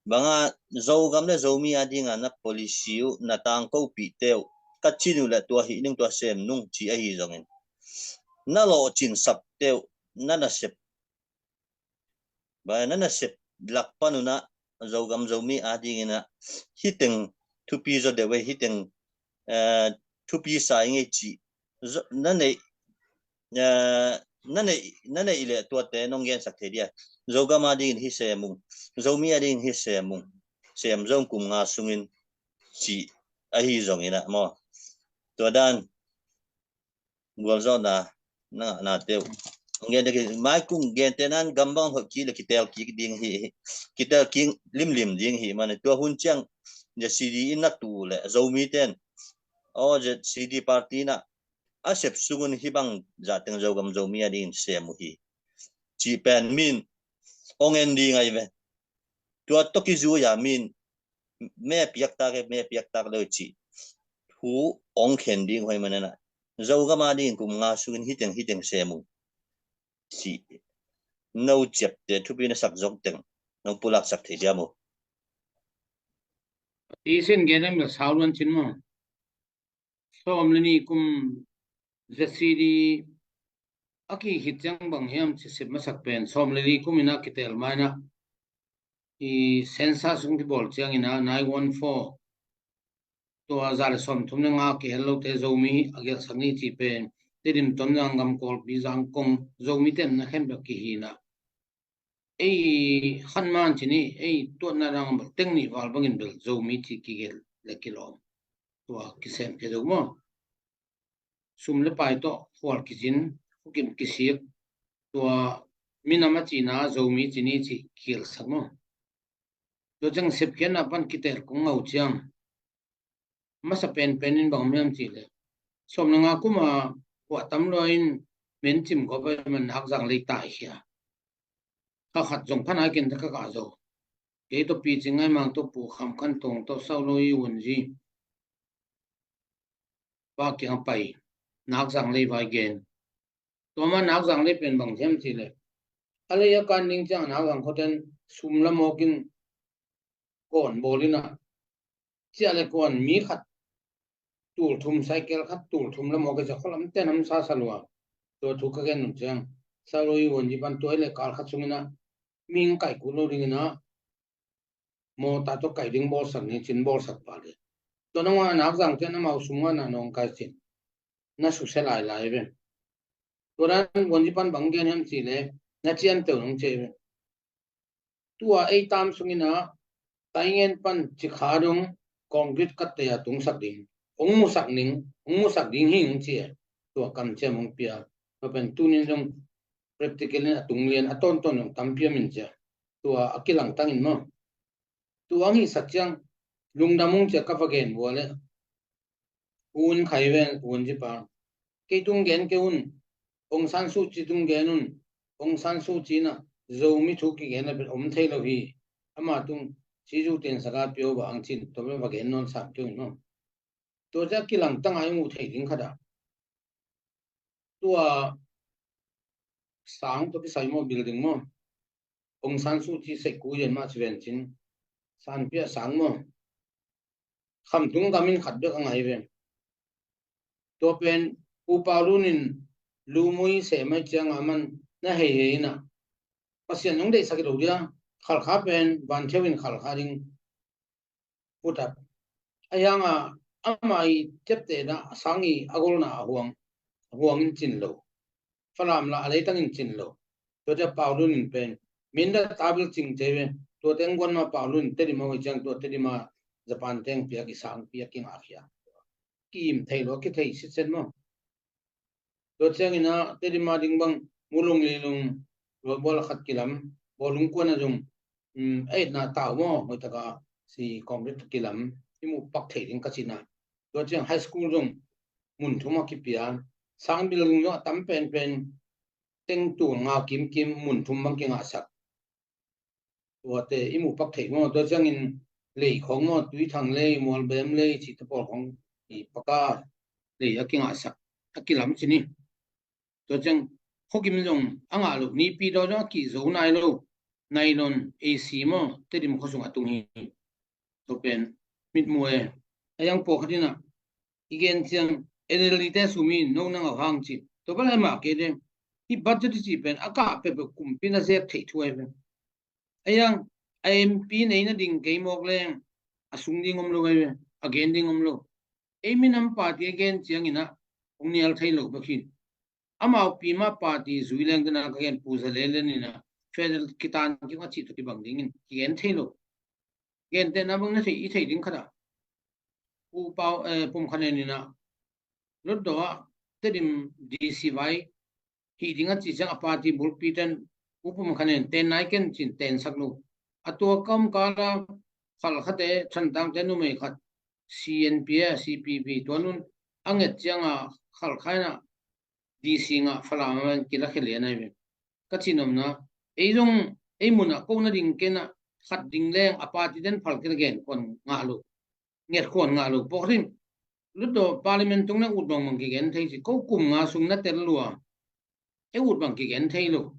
Banga Zogam le Zomi a dinga na policy uh, na tangkopihte uh ka cin uh le tua hih ning tua sem nung ci ahi zongin, na lawhcin sapte uh, na nasep, ba na nasep lak pan uh na Zogam Zomi a dingin a hiteng thupi zaw deuh ei, hiteng thupi sa i ngei cih na neih, na neih, na neih leh tuate nong gensak thei dia. Zogam a dingin hi sem ung, Zomi a dingin hi sem ung, sem zong kum nga sungin cih ahi zongin ah maw. Tua dan gualzawhna na ngahna teuh. Ngen dek mai kung gente nan gambang hoih kik le kitel kik ding hi, kitel kik limlim ding hi mane. Tua hun ciang Z C D in na tu le Zomi ten aw Z C D party na a sep sungun hibang zateng Zogam Zomi a dingin sem uh hi cih pen min ong en ding ahi ve. Tua tawh kizui a min me piaktak e, me piaktak lo cih thu ong khen ding hoih manena Zogam a dingin kum nga sungin hiteng hiteng sem uh cih no ciapte thupi na sak zong teng nong pulak sak thei diam uh. Isin gen em la sau luan cin maw? Sawm le ni kum Z C D a kihit ciang bang hiam ci sep masak pen sawm le ni kum in a kitel maina i census hong kibawl ciangin a nine one four tua za le sawm thum le nga kihel lote Zomi a gelsak ni ci pen Tedim, Tonzang, Gamkawl, Pizang, Kong Zomi temna khempeuh kihina. Ei khan man ci ni, ei tuatna dang bel teng nih val bangin bel Zomi ci kigel le kilawm. Tua kisem khe zo maw? Sum le pai tawh khual kicin, hukim kisik, tua minam a cina Zomi ci ni ci kigelsak maw? Tua ciang sepkhiatna pan kitel kong ngau ciang masa penpen in bang om hiam cih leh, sawm le nga kum a khuah tam lua in men cim gawp a, man nak zang lei taikhia. Kha khat zong pha nai ken ta ka kah zo. Kei tawh Pi Cing Ngai Mang tawh, Pu Kham Khan Tawng tawh, Sau Lo Yi Wun Zi pa kiang a pai, nak zang lei vai gen. Tua ma nak zang lei pen bang hiam cih leh, a lei a kan ding ciang a nak zang khawten sum la mawk in kawn bawl in a, ciah le kuan mi khat tul thum, cycle khat tul thum la mawk a, cia khualam ten hamsa sa lua. Tua thu ka gen nung ciang, Sau Lo Yi Wun Zi pan tua i le kal khat sung in a, mihing kai kul lo ding in a, mawta tawh kai ding bawlsak ni cin bawlsak pah le. Tua nong a nak zang ten amau sum ngan a nong kai cin, na suse lailai ve. Tua dan Wun Zi pan bang gen hiam cih leh, na cian teu nong cia ve. Tua ei tam sung in a, Taingen pan Cikha dong concrete kat tei a tungsak ding, hong musak ning, hong musak ding hi hong ci e. Tua kam ciam hong pia. Tua pen tunin zong practical in a tung lian a tawntawn zong tampi om in cia. Tua a kilangtang in maw. Tua hong hihsak ciang lungdam hong cia ka va gen vua le. Hun khai ven, Wun Zi pa. Kei tung gen kei un. Aung San Suu Kyi tung gen un. Aung San Suu Kyi in a Zomi thu kigen a pen om thei lo hi. Ama tung sizu ten saga pio ba ang cin, tua pen va gen nawn sam kei un maw. Tua cia kilangtang a i muh thei ding khat a, tua sang tawh kisai maw, building maw, Aung San Suu Kyi seikui zen mah ci ven cin, sanpia sang maw, khamtung gam in khat bek a ngai ve. Tua pen Pu Pau Lun in lumui se mai ciang a man na hei hei in a, Pasian hong deihsak i lo dia, Khalkha pen van theu in Khalkha ding putat. A hiang a, ama i tepte na a sang i a golna a huang, a huang in cin lo. Falam la a leitang in cin lo. Tua te Pau Lun in pen Mindat a bil cing te ve. Tua teng guan ma Pau Lun in Tedim a hoih ciang tua Tedim a Japan teng piak i sang piak i ngah khia. Kim thei lo, ki thei sitset maw. Tua ciangin a Tedim a ding bang Mulong Lilong, Lualbual a khat kilam, Bawlung kuan a zong, um, eitna tau maw, hoih taka si concrete kilam, i muh pak thei ding ka cina. Tua ciang high school zong mun thum a kipia, sang building zong a tam penpen, teng tul nga kimkim mun thum bang kingahsak. Tuate i muh pak thei maw, tua ciangin lei khawng maw, Tuithang lei, Mualbem lei, cihte pawl khawng i paka lei a kingahsak, a kilam cini. Tua ciang khuakim zong a ngah lo, nipi daw zong a kihzo nai lo, nylon A C maw, Tedim khuasung a tung hi. Tua pen mitmuh e, a yang pawlkhat in a, i gen ciang N L D te sum in no nang a hang ci. Tua bala mah kei de, hi budget i ci pen a kah peuhpeuh kumpi na zek theih thu ai pen. A yang a M P nei na ding kei mawk leng a sung ding om lo ai pen, a gen ding om lo. Ei minam party a gen ciangin a hong nial thei lo bek hi. Amau pi mah party zui leng dena ka gen Pu Za Lelen in a federal kitan kim a cih tawh kibang dingin kigen thei lo. Gentehna bang na thei, i thei ding khat a, Pu Pau, eh, Pum Khan En in a Hlutdaw ah Tedim D C vai hih ding a cih ciang a party bulpi ten Pu Pum Khan En ten nai ken cin tensak lo. A tua kam kala Khalkhate, Thantangte numei khat C N P a, C P P tua nun a nget cianga Khalkha in a D C ngah Falam a man kilakhia lian ai ve. Ka cinomna, ei zong ei munah ko na ding kena khat ding leng a party den phal kena gen kuan ngah lo, nget kuan ngah lo. Pawkrim, Hlutdaw parliament tung na ut bangbang kigen thei ci, ko kum nga sung na tel lua. E ut bang kigen thei lo.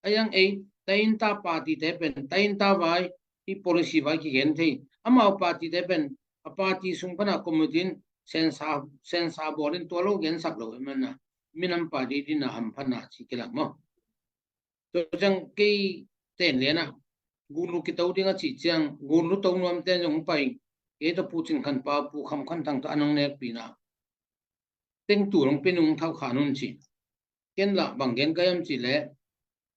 A yang ei tainta party te pen tainta vai, i policy vai kigen thei. Amau party te pen a party sung pana committee in sensa, sensa bawlin tua lo gensak lo e manna. Minam party dina hamphatna ci kilang maw. Tua ciang kei ten liana gulu kito ding a cih ciang gulu to nuam ten zong pai. Kei tawh Pu Cin Khan Pau, Pu Kham Khan Thang tawh a nong nekpina teng tu long pe nung thau khan un ci. Ken lah bang gen ka hiam cih leh,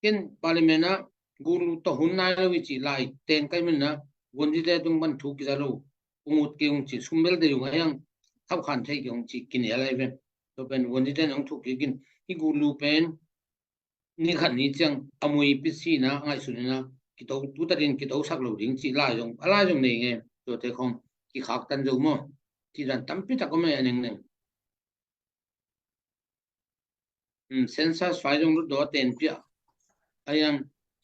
ken parliament ah gulu tawh hun nai lo i cih lai ten ka hih manin ah, Wun Zi te tung pan thu kiza lo, ung ut kei ung ci, sum bel dei ung a hiang, thau khan thei kei ung ci, kinial ai ve. Tua pen Wun Zi te nong thu kei kin, hih gulu pen ni khat ni ciang a mui pit sina ngaihsun ina kito, tu tatin kito sak lo ding cih lai zong, a lai zong nei nge, tuate khong kikhak tan zo maw. Cih dan tampi tak om e a nengneng. Census fai zong lutdaw a tenpiah a hiang,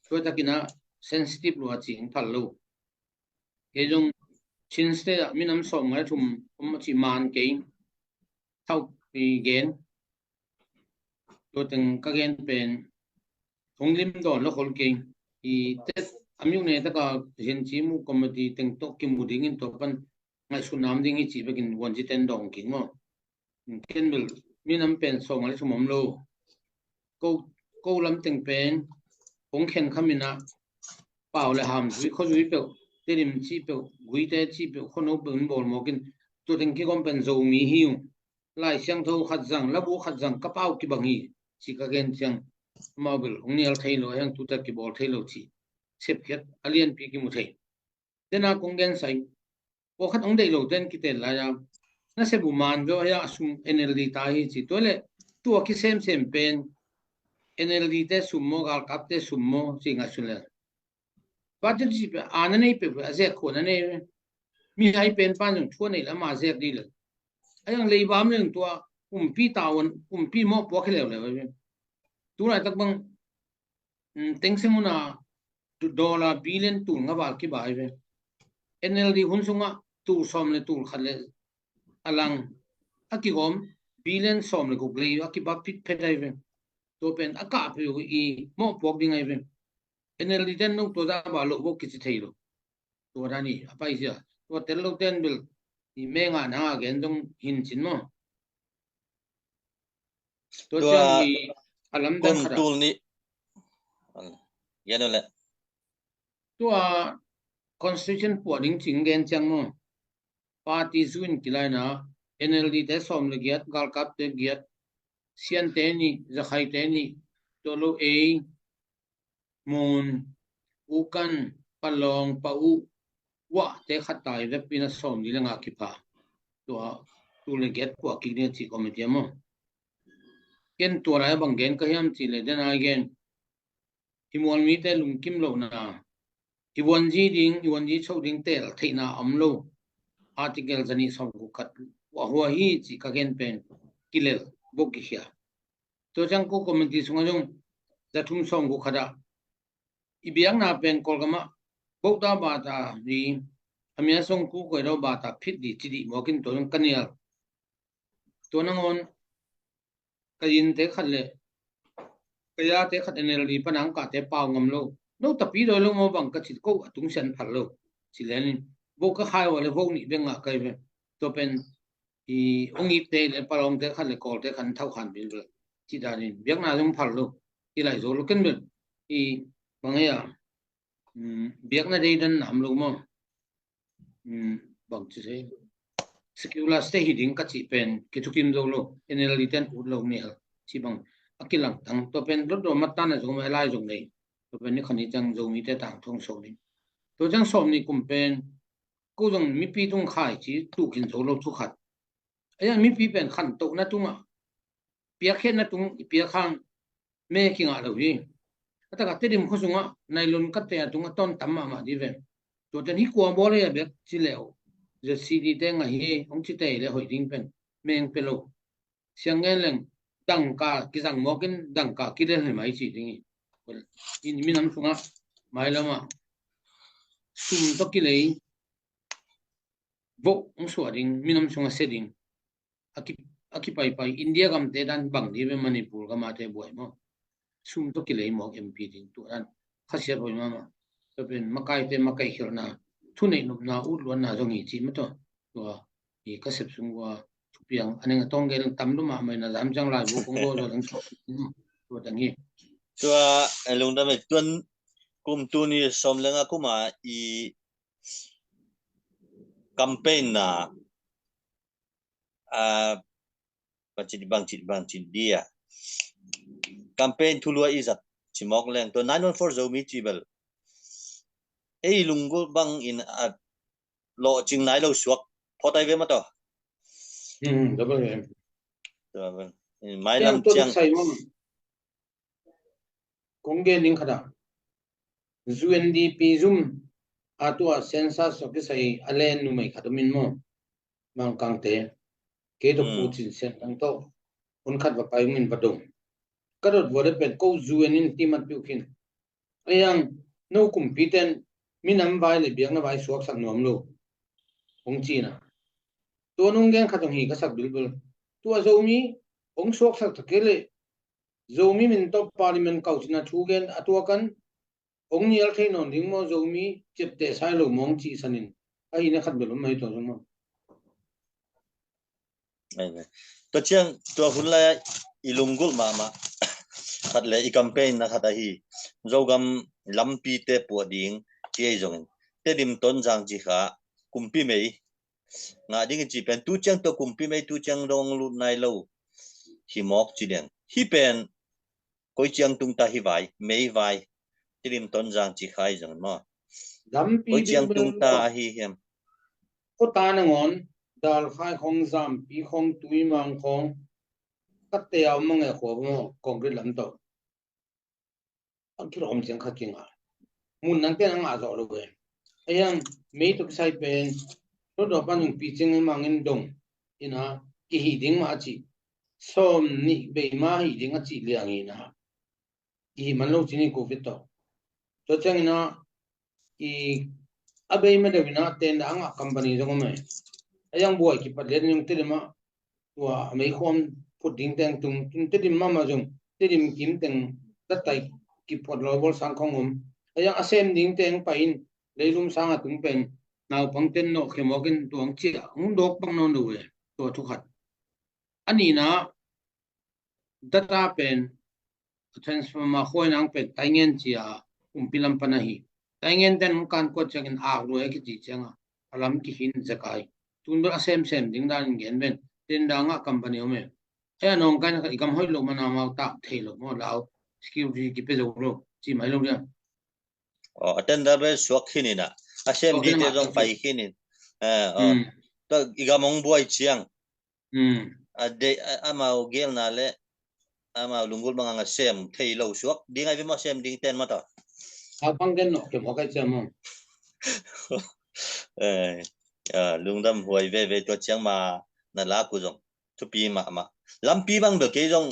tua takin a sensitive lua cing phal lo. Kei zong Chin State ah minam sawm ngai thum om a cih man kei thau i gen. Tua teng ka gen pen hong lim dawn lo khol kei. I tet a miuk ne taka hin ci mu committee teng tawh kimu dingin tua pan ngaihsutnam ding hi ci bekin vuanci ten dawng kik maw? Ken bel minam pen sawm ngai thum om lo. Ko, ko lam teng pen hong khen khamin a pau le ham zui, khuazui peuh, Tedim ci peuh, Guite ci peuh, khuano peuh in bawl mawkin tua teng kigawm pen Zomi hi uh. Lai Siangtho khat zang, labu khat zang ka pau kibang hi ci ka gen ciang amau bel hong nial thei lo, a hiang tuta kibawl thei lo ci sepkhiat a lianpi kimu thei. Tena kong gen sai, pawlkhat hong deih lo ten kitel lai a, na sep uh man zo a hiang a sum N L D ta hi ci. Tua le tua kisemsem pen N L D te sum maw, galkapte sum maw ci ngaihsun le. Party ci pe a na nei pe a zek khua na nei. Mihai pen pan zong thua nei le ama zek di le. A hiang leiba am leng tua kumpi tavuan, kumpi mawh puak hi leuleu. Tulaitak bang Thein Sein hun a dollar billion tul nga val kibai ve. N L D hun sungah tul sawm le tul khat le a lang a kigawm billion sawm le guk lei a kiba phit phet ai ve. Tua pen a kah peuh i mawh puak ding ai ve. N L D ten no tua zah ba loh bawk kici thei lo. Tua dan hi a paisia. Tua tel lo ten bel i menga nanga gen zong hin cin maw? Tua ciang i a lamdang khat a tul ni. Gen le. Tua constitution puah ding cing gen ciang maw? Party zu in kilaina N L D te sawm le giat, galkapte giat, Siante nih, Zakhaite nih, tua lo ei, Mun, Ukan, Palawng, Pa Uh, Uah te khat tai vekpi na sawm li le nga kipha. Tua tul le giat kua kik ding a ci committee a maw? Ken tua lai a bang gen ka hiam ci le den a gen. Hi mual mite lungkim lohna, hi vuanzi ding, hi vuanzi cho ding tel theihna om lo. Article zanih sawm khat uah hua hi ci ka gen pen kilel bok kikhia. Tua ciang ko committee sungah zong zathum sawm khat ah i biakna pen Kawlgam ah bokta bata di, a mia song ku koi lo bata phit di ci di mawkin tua zong ka nial. Tua nangawn ka yin te khat le ka ya te khat N L D panang ka te pau ngam lo. No tapi doi lo maw bang ka cit ko a tung sian phal lo. Ci lenin vo ka khai wa le vo nih beng ngah kai ve. Tua pen i ong ip te le Palawng te khat le Kawl te khat thau khan bil bil. Ci danin biakna zong phal lo. I lai zo lo ken bil. I bang ei a biakna dei dan nam lo maw? Bang ci thei. Secular state hi ding ka cih pen kithukim zo lo. N L D ten ut lo ni hal ci bang a kilang tang. Tua pen dot dot mat tan a zo mai lai zo nei. Tua pen ni khan ni ciang zo mi te tang thong so ding. Tua ciang sawm ni kum pen ko zong mipi tung khai ci tukin zo lo thu khat. A yang mipi pen khan tohna tungah piakkhiatna tung i piak hang me kingah lo hi. A taka Tedim khua sungah nailon ka te a tungah tawn tam mahmah di ve. Tuaten hi kua bawl hi a bek ci leh uh Z C D te ngah hi hong ci tei le hoih ding pen meng pe lo. Siang ngen leng dangka kizang mawkin dangka kilel hi mai ci ding hi. Minam sungah mailamah sum tawh kilei voh hong suah ding minam sungah sia ding. A ki, a kipaipai India gamte dan bang di ve Manipur gamate buai maw? Sum tawh kilei mawk M P ding tua dan khasiat hoi mahmah. Tua pen makaite makai khelhna thuneih nopna utluanna zong hi ci mah tua. Tua hi ka sep sung ua thupiang a neng a tawng gel tam lum ah mai na zam ciang lai bu kong go zo dang tua dang hi. Tua lungdam e tuan kum tuni sawm lenga kuma i campaign na a bangcit bangcit bangcit dia campaign thulua i zat cimawk leng tua nine one four Zomi cibel ei lunggulh bang in a lawhcing nai lo suak phawtai ve mah tawh. Mailam ciang kong gen ding khat a U N D P zum a tua census a kisai a len numei khat om in maw? Mangkangte, kei tawh Pu Cin Sian Thang tawh hun khat va pai ung in va dong. Ka dot vua le pen ko zu en in ti mat piu khin. Ayang no kumpi ten minam vai le biakna vai suaksak nuam lo, hong cina. Tua nung gen khat hong hi ka sak bilbil. Tua Zomi hong suaksak ta kei le Zomi min tawh parliament kau cina thu gen a tua kan hong nial thei nawn ding maw, Zomi ciapteh sai lo mawng cih sanin ahi na khat bel om ahi tua zong maw? Tua ciang tua hun lai i lunggulh mahmah khat le i campaign na khat ahi Zogam lampite puah ding ci ei zongin Tedim Tonzang ci kha kumpi mei ngah ding i ci pen tu ciang tua kumpi mei tu ciang dong lut nai lo hi mawk ci deng hi pen. Koi ciang tung ta hi vai, mei vai, Tedim Tonzang ci khai zong maw? Koi ciang tung ta ahi hiam? Ko ta nangawn dal khai khong, zampi khong, tuimang khong, katte a om mange khua maw, concrete lam tawh. Ang kilawm ciang kha kinga mun nang ten a ngah zawh lo ve. Ayang mei tawh kisai pen lotdaw pan hong picing mangin dong ina kihi ding mah a ci, sawm nih bei ma hi ding a ci liang ina kihi man lo ci ni covid tawh. Tua ciang ina i a bei ma deuh ina tenda a ngah company zong om e. Ayang buai kipat lian in hong Tedim ah tua a meikhawm phut ding teng tung tun Tedim mahmah zong Tedim kim teng dattai kipuat lawbawl sang khong om. Ayang a sem ding teng pai in leilum sang a tung pen naupang ten nawh khemawk in tuang ciah hong dawk bang nawn lo e. Tua thukhat a nihna data pen transformer khuai nang pen Taingen cia kumpi lam pan ahi. Taingen ten hong kan kuat ciangin ak luai a kici cianga a lam kihin zekai. Tun bel a semsem ding danin gen ven tenda ngah company om e. Hei a nawngkaina khat i gam hoih loh mana mau tak thei loh maw lau security kipe zo lo ci mai lo dia. A tenda bel suak khin ina a sem dite zong pai khin in. I gam hong buai ciang a deih amau gelna le amau lunggulh bang a sem thei lo suak ding ai ve maw sem ding ten maw tawh. Naupang gen nawh kemawk ai ciam maw? Lungdam huai veve tua ciang ma na lak uh zong thupi mahmah. Lampi bang bel kei zong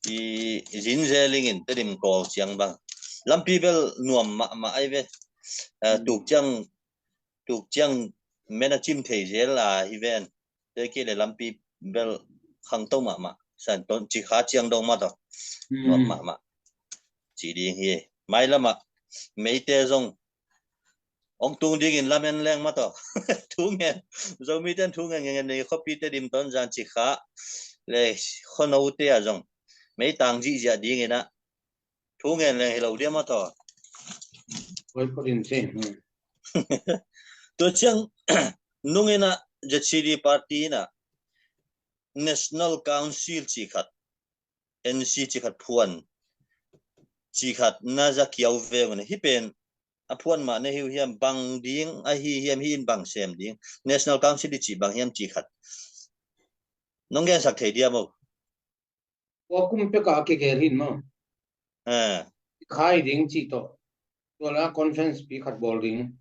i zin zeling in Tedim kawl ciang bang lampi bel nuam mahmah ai ve. Tuk ciang tuk ciang men a cim thei zel a hi ven. Tua kei le lampi bel khangto mahmah san ton ci kha ciang dong mah tawh nuam mahmah ci ding hi. Mailamah meite zong ong tung dingin lamen leng mah tawh thu ngen Zomite in thu ngen ngen nei khuapi Tedim Tonzang ci kha le khuanote ah zong meitang zihziah dingin ah thu ngen leng hi lo diam a thaw. Tua ciang nungin ah Z C D party in ah National Council ci khat, N C ci khat phuan ci khat na za kiau ve un hi pen a phuan mah na hiu hiam bang ding ahi hiam hi in bang sem ding National Council i ci bang hiam ci khat nong gensak thei diam o. Tua kum peka a kigel hin maw? Khai ding cih tawh tua la conference pi khat bawl ding.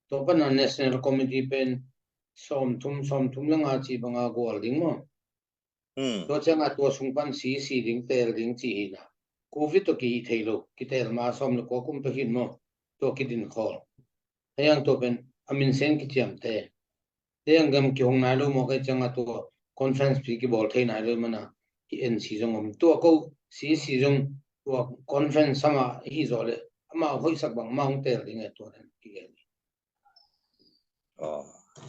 Tua pana National Committee pen sawmthum sawmthum le nga cih banga gual ding maw? Tua cianga tua sung pan C C ding tel ding cih hina. Covid tawh kihi thei lo kitel ma sawm le kua kum pek hin maw? Tua kidin khawl. Hei ang tua pen a minsen kiciamte. Hei ang gam kihong nai lo mawk ei cianga tua conference pi kibawl thei nai lo mana ki N C zong om. Tua ko C C zong tua conference sama hi zawh le ama hoihsak bang ma hong tel ding e tua den kigel.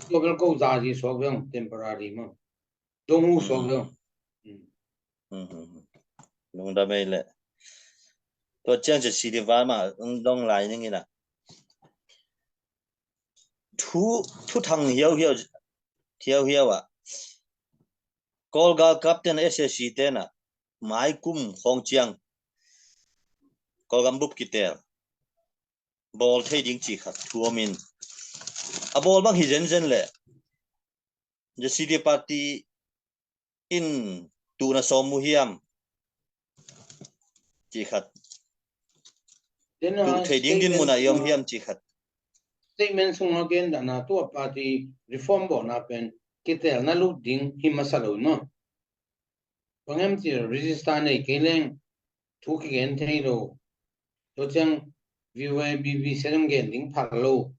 Tua bel ko zazi suak veng temporary maw? Dong hu suak veng. Lungdam ei leh. Tua ciang cia sidi val ma dong lai ning ina. Thu, thu thang hiau hiau, hiau hiau ah. Kawlgal kapten S A C tena mai kum khawng ciang Kawlgam bup kitel bawl thei ding ci khat thuamin a bawl bang hi zenzen leh Z C D party in tuhna sawm mu hiam ci khat. Tuh thei ding din munah i om hiam ci khat. statement sungah gen dahna tua party reform bawlna pen kitelna lut ding hi masa lo maw? Bang hiam cih leh register nei kei leng thu kigen thei lo. Tua ciang V O A, B B C dang gen ding phal lo.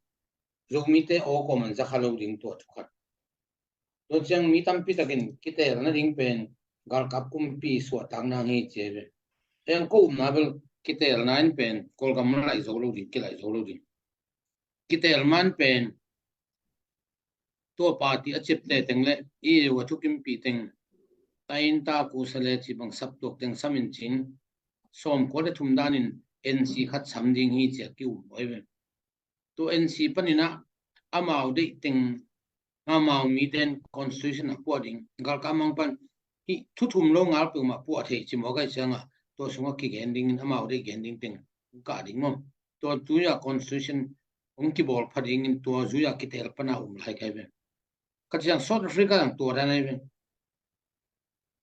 Zomite aw kawm an za kha lo ding tua thu khat. Tua ciang mi tampi takin kitelna ding pen galkap kumpi suahtakna hi ci hi ve. Eng ko upna bel kitelna in pen Kawlgam laih zo lo ding, kilaih zo lo ding. Kitel man pen tua party a ciapteh teng le i eu a thukimpih teng ta in ta kusa le ci bang saptuak teng sam in cin sawmkua le thum danin N C khat sam ding hi ci a ki-um huai ve. Tua N C panin ah amau deih teng amau miten constitution a puah ding galkap mang pan hi thu thum lo ngal peuhmah puah thei ci mawk ai ciangah tua sungah kigen dingin amau deih gen ding teng kah ding maw? Tua tuia constitution hong kibawl pha dingin tua zuia kitel pana um lai kai ve. Ka ciang South Africa zang tua dan ai ve.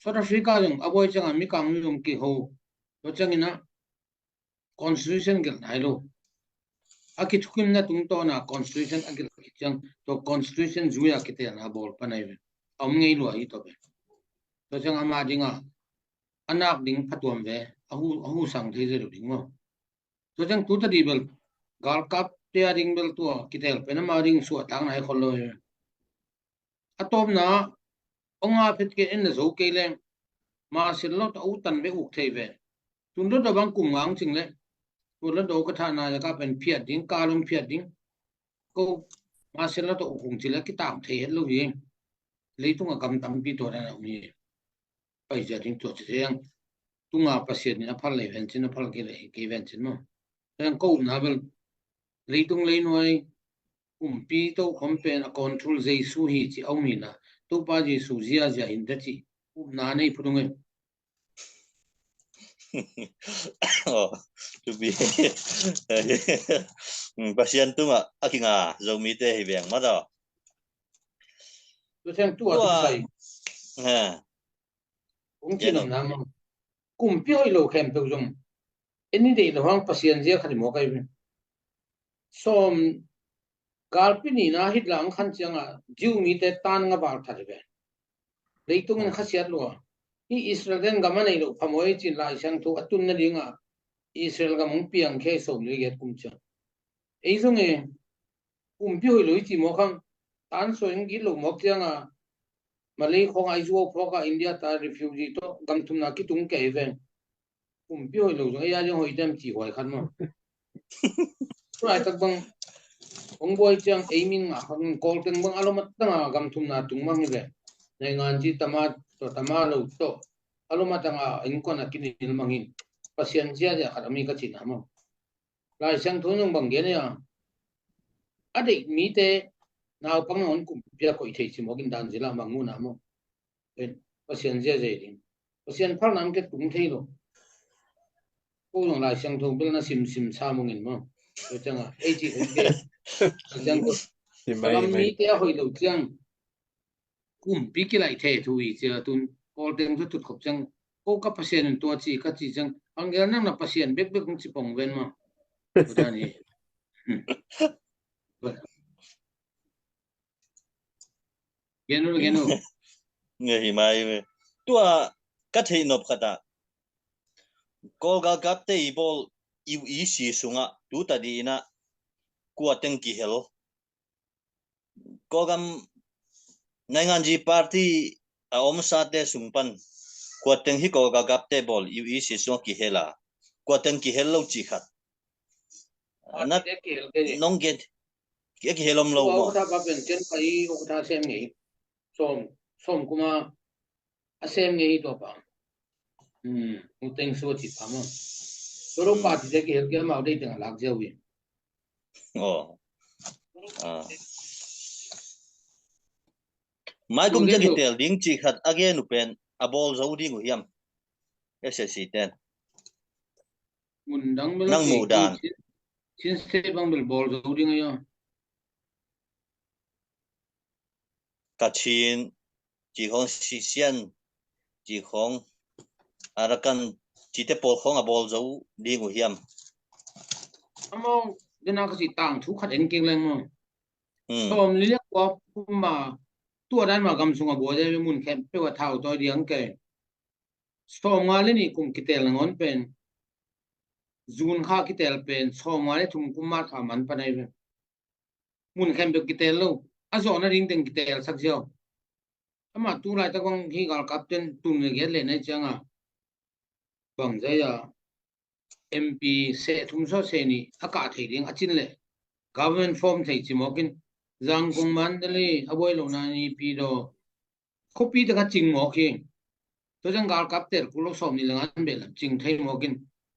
South Africa zong a buai ciangah mikang mi zong kiho. Tua ciangin ah constitution gelh nai lo. A kithukimna tungtawna constitution a gelh khit ciang tua constitution zuia kitelna bawl pan ai ve. A om ngei lua hi tawh ve. Tua ciang ama dinga a nak ding phatuam ve. A hu, a hu sang thei zia lo ding maw? Tua ciang tuta di bel galkap tia ding bel tua kitel pen ama ding suahtak nai khol lo hi. A tawpna hong a phet kei en na zo kei leng martial law tawh a utan ve uk thei ve. Tun dawdaw bang kum ngang cing le tua dawdaw ka thahna le ka pen phiat ding, ka lung phiat ding. Ko martial law tawh uk hong ci le kitang thei het lo hi. Leitung a gam tampi tua dan a um hi. Paizia ding tua ci thei ang. Tunga Pasian in a phal lei vencin a phal kei lei kei vencin maw? Heng ko upna bel leitung leinuai kumpi tokhom pen a control Jesu hi ci a um hi na. Topa Jesu ziazia in ta ci upna nei phudung e. Oh, to be. Pasian tungah a kinga Zomite hi veng mata. Tu seng tu a tu sai. Hong ci nopna maw? Kumpi hoih lo khempeuh zong en i deih loh hang Pasian zia khat i mawk ahi ve. Sawm galpi nihna Hitler ang khan ciangah Jew mite tan nga val that hi ve. Leitung in khasiat lua hi. Israel ten gam a nei loh phamawh ei cin Lai Siangtho a tun nadingah Israel gam hong piang khia i sawm le giat kum ciang. Ei zong e kumpi hoih lo i ci mawk hang tan sawh in git loh mawk ciangah Malay khawng ai zuau phawkah India ta refugee tawh gam thumna kitung kei ve. Kumpi hoih lo zong ei a ding hoih tem ci huai khat maw? Tulaitak bang hong buai ciang ei min ngah khat in Kawl teng bang a lom a tanga gam thumna tung mang hi ve. Naingan ci tama tawh tama lo tawh a lom a tanga innkuan a kinil mang hi. Pasian ziazia khat a mi ka cihna maw? Lai Siangtho in zong bang gen a a deih mite naupang nangawn kumpi a koih thei ci mawk in dan zila mang muhna maw? Pasian ziazia ding Pasian phalna an ke tung thei lo. Ko zong Lai Siangtho bel na simsim sa mungin maw? Tua ciangah ei ci khong ke Lai Siangtho salam mite a hoih lo ciang kumpi kilaih thei thu hi cia tun Kawl teng thu tutkhop ciang ko ka Pasian in tua ci ka ci ciang angel nang na Pasian bekbek hong ci pong ven maw? Tua dan hi. Gen uh, gen uh. Nge hi mai ve. Tua ka theih nop khat ah Kawl galkapte i bawl U E C sungah tuta di inah kua teng kihel Kawlgam nainganzi party a omsate sung pan kua teng hi Kawl galkapte bawl U E C sungah kihel a kua teng kihel lo cih khat. Nong gen a kihel om lo maw? Ukatha pa pen cian pai ukatha sem ngei. Som, som kuma a sem ngei hi tua pa. Uteng su a ci pa maw? Tua lo pa ci te kihel kei amau dei teng a lak ziau hi. Mai kum cian hi tel ding cih khat a gen uh pen a bawl zo ding uh hiam? S S C ten. Nang muh dan. Chin State bang bel bawl zo ding a ia. Kachin cih khawng, Sisian cih khawng, Arakan cihte pawl khawng a bawl zo ding uh hiam? Amau Dena ka cih tangthu khat en kik leng maw. Hmm. Sawmli le kua kum a tua dan mah gam sung a buai dai ve, mun khempeuh a thau tawi diang kei. Sawmnga le nih kum kitel nangawn pen, June kha kitel pen sawmnga le thum kum March kha man pan ahi ve. Mun khempeuh kitel lo, a zawhna ding teng kitel sak ziau. Amah tu laitak bang hi galkapten tum le giat le nai cianga bang zai a M P seh thum sawh seh nih a kah thei ding a cin leh government form thei ci mawkin, Zangkong, Mandalay, a buai lohna Naypyidaw, khuapi te kha cing mawk hi. Tua ciang galkapte kul lo sawmnih le nga an behlap cing thei mawkin,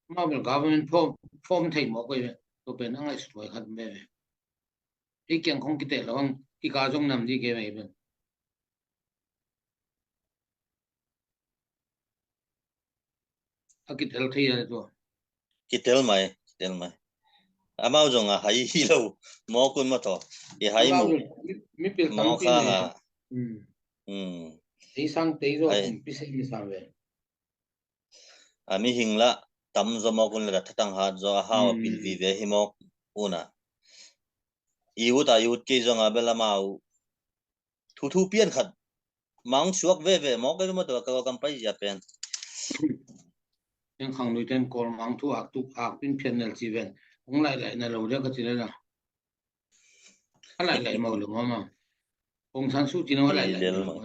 amau bel government form, form thei mawk koi ve. Tua pen a ngaihsut huai khat ve ve. Ei kiang khong kitel lo hang, i ka zong nam di kei mei pen. A kitel thei a tua. Kitel mai, kitel mai. Amau zong a hai hi lo, mawk un maw tawh. I hai mu. Amau zong, mi, mi pil mawk tampi ha nei. Ha. Hmm. Hmm. Ei sang tei zo, ai, kum pi sei mi sang ve. A mihing lah tam zaw mawk un le, thatang hat zaw a hau a pil vive hi mawk un a. I ut a i ut kei zong a bel amau thu thu pian khat mang suak veve mawk ei maw tawh ka Kawlgam pai zia pen. Eng khang lui ten Kawl mang thu ak tuk ak pin phian nel ci ven. Hong lai lai na lo dia ka ci le la. A lai lai mau lo maw maw. Aung San Suu Kyi no a lai lai mau.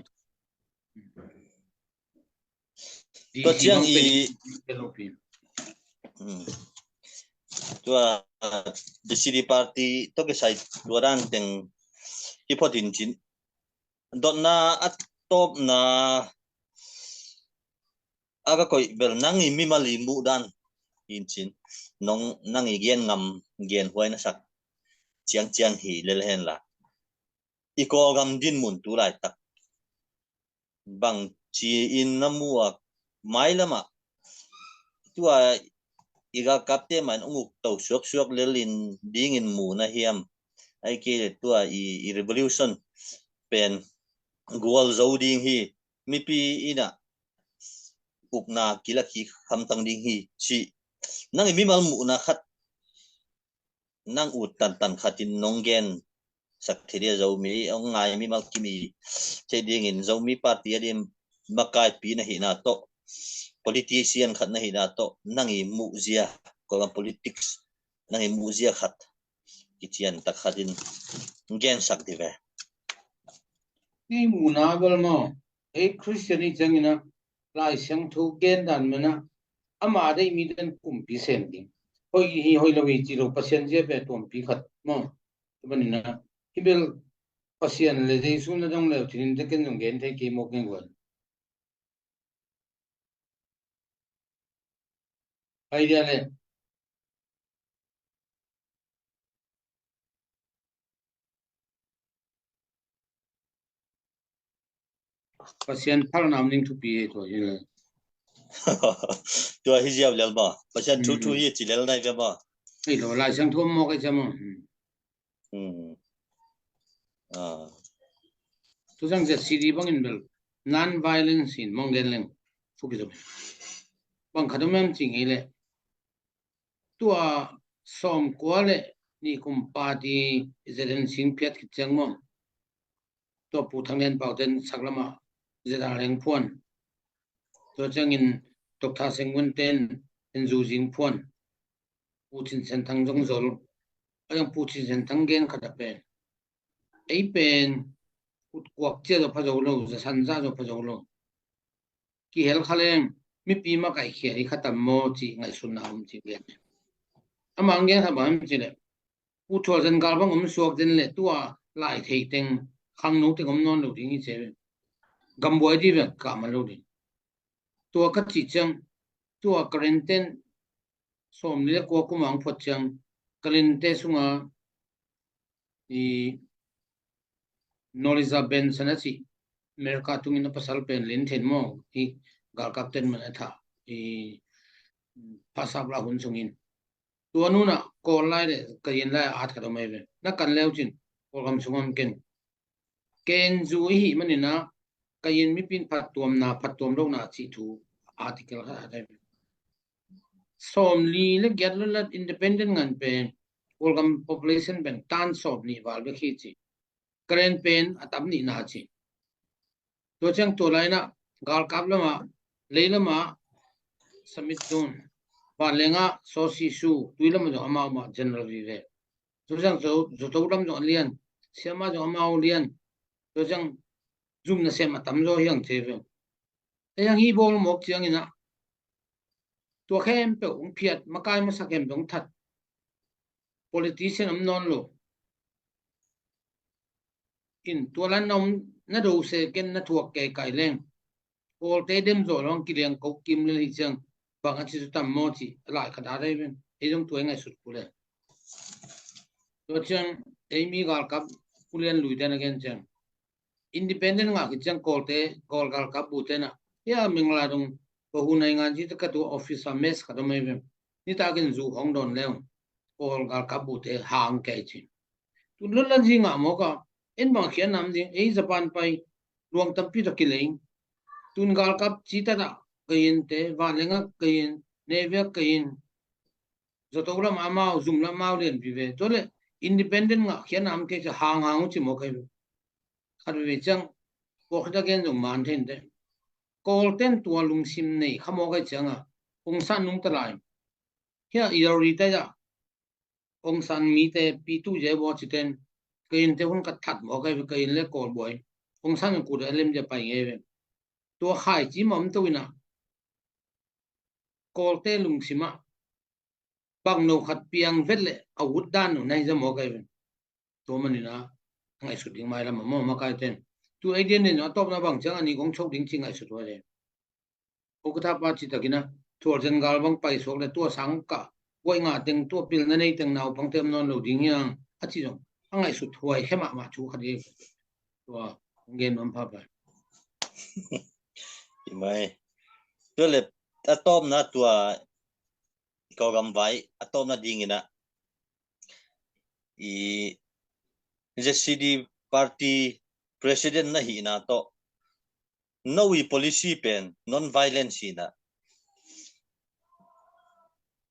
Tua ciang i, hmm, tua, the C D party tawh kisai tua dan teng i phot in cin. Dotna a tawpna a ka koih bel nang i mimal i muh dan in cin. Nong, nang i gen ngam, gen huai na sak ciang ciang hi lel hen la. I Kawlgam dinmun tu laitak bang ci-in na mu a, mailamah tua i galkapte mah in hong uk to suaksuak lelin dingin mu na hiam? Ahih kei leh tua i, i revolution pen gualzo ding hi, mipi in a ukna kilak hi hamtang ding hi cih nang i mimal muhna khat nang ut tantan khatin nong gen sak thei dia, Zomi hong ngai mimal kim i thei dingin Zomi party a ding makaipi na hihna tawh, politician khat na hihna tawh nang i muhzia, Kawlgam politics nang i muhzia khat kician tak khatin gen sak di ve. Ei muhna bel maw, ei Christian i ciangin a Lai Siangtho gen dan man a, ama deih mi den kumpi sem ding. Hoih hi hoih lo hi ci lo, Pasian zia pen tuampi khat maw. Tua panin a, hi bel Pasian le Jesu na dong leu thinin te ken zong gen thei kei mawk ning guan. Idea le. Pasian phalna om ding thupi hi tua hi le. Tua hi ziau lel ba. Pasian thu thu hi ci lel nai ve ba. Ei lo, Lai Siangtho mawk ei cia maw. Hmm. Ah. Tu zang Z C D bangin bel non-violence in mong gen leng. Fuki zo. Bang khat om em ci ngei le. Tua sawmkua le nih kum party Z N C phiat khit ciang maw. Tua Pu Thang Lian Pau ten sak lamah Z R Leng phuan. Tua ciangin Doctor Seng Wun ten N Zu Zing phuan. Pu Cin Sen Thang zong zol. A zong Pu Cin Sen Thang gen khat a pen, ei pen ut kuak cia zo pha zo lo, zasan za zo pha zo lo. Kihel kha leng mipi makaihkhia hi kha tam maw cih ngaihsutna om cih lian. Amah ang gen kha bang ci le, Pu Thual Zan Gal bang om suak den le tua lai thei teng khangno teng om nawn lo ding hi ci ve. Gambuai di ve kah man lo ding. Tua ka cih ciang, tua Karen ten sawmli le kua kum ang phot ciang, Karen te sunga i Nolliza Benson a cih America tungin a pasal pen Lin Then maw, i galkap ten man a thah, i phasap la hun sungin. Tua nunah Kawl lai le Kayin lai a at khat om ei ve. Na kan leu cin, Kawlgam sung om ken. Ken zu i hih maninah Kayin mipin phattuamna, phattuam lohna cih thu article khat a dai ve. Sawmli le giat lo lat independent ngan pen Kawlgam population pen tan sawm nih val bek hi ci. Karen pen a tam nihna ci. Tua ciang tua lainah galkap lamah, lei lamah Samit Dun, vanlengah Sawsi Su, tui lamah zong amau mah general vive. Tua ciang Zo, Zoto lam zong a lian, siama zong amau lian. Tua ciang zum nasem a tam zaw hiang thei ve. Ei ang hi bawl mawk ciangin ah tua khempeuh hong phiat, makai masa khempeuh hong that, politician om nawn lo. In tua lan na om, na do se ken na thuak kei kai leng Kawlte dem zawh lo ang kiliang ko kim lel hi ciang bang a ci su tam maw ci a lai khat a dai ven. Ei zong tua i ngaihsut ku le. Tua ciang ei mi galkap ulian lui ten a gen ciang independent ngah khit ciang Kawlte, Kawl galkap bu tenah hia Mingla dong, Bahu Naingan ci te ka tua office a mess khat om ei vem. Nitakin zu hong dawn leng Kawl galkap bu te hang kei cin. Tun lon lan zi ngah mawk a, en bang khian nam ding, ei Japan pai luang tampi ta kilei. Tun galkap ci tata kei in te, vanlengah kei in, neviak kei in, Zoto lam amau, zum lam amau lian vive. Tua le independent ngah khian nam kei ci hang hang u ci mawk ei ve. Khat veve ciang pawkhita gen zong man thei in te. Kawlten tua lungsim nei kha mawk ei cianga hong san nung ta lai. Hia i rori ta ya hong san mite pitu je baw citen. Kei in te hun ka that mawk ei ve, kei in le Kawl buai hong san kut a lem dia pai ngei ve. Tua khai ci ma om to ina Kawlte lungsimah bang no khat piang vet le a ut dan no nai za mawk ei ve. Tua manina a ngaihsut ding mai lama maw makai ten. Tu ei dian nin a tawpna bang ciang a ni kong chok ding ci ngaihsut ua le. Ukatha pa ci takina thual zen gal bang pai suak le tua sang ka buai nga teng tua pilna nei teng naupang tem nawn lo ding hiang a ci zong a ngaihsut huai khe mahmah thu khat hi. Tua hong gen nuam pha pai. Hi mai. Tua le a tawpna tua i Kawlgam vai a tawpna dingina i Z C D party president na hihna tawh no i policy pen non-violence hihna.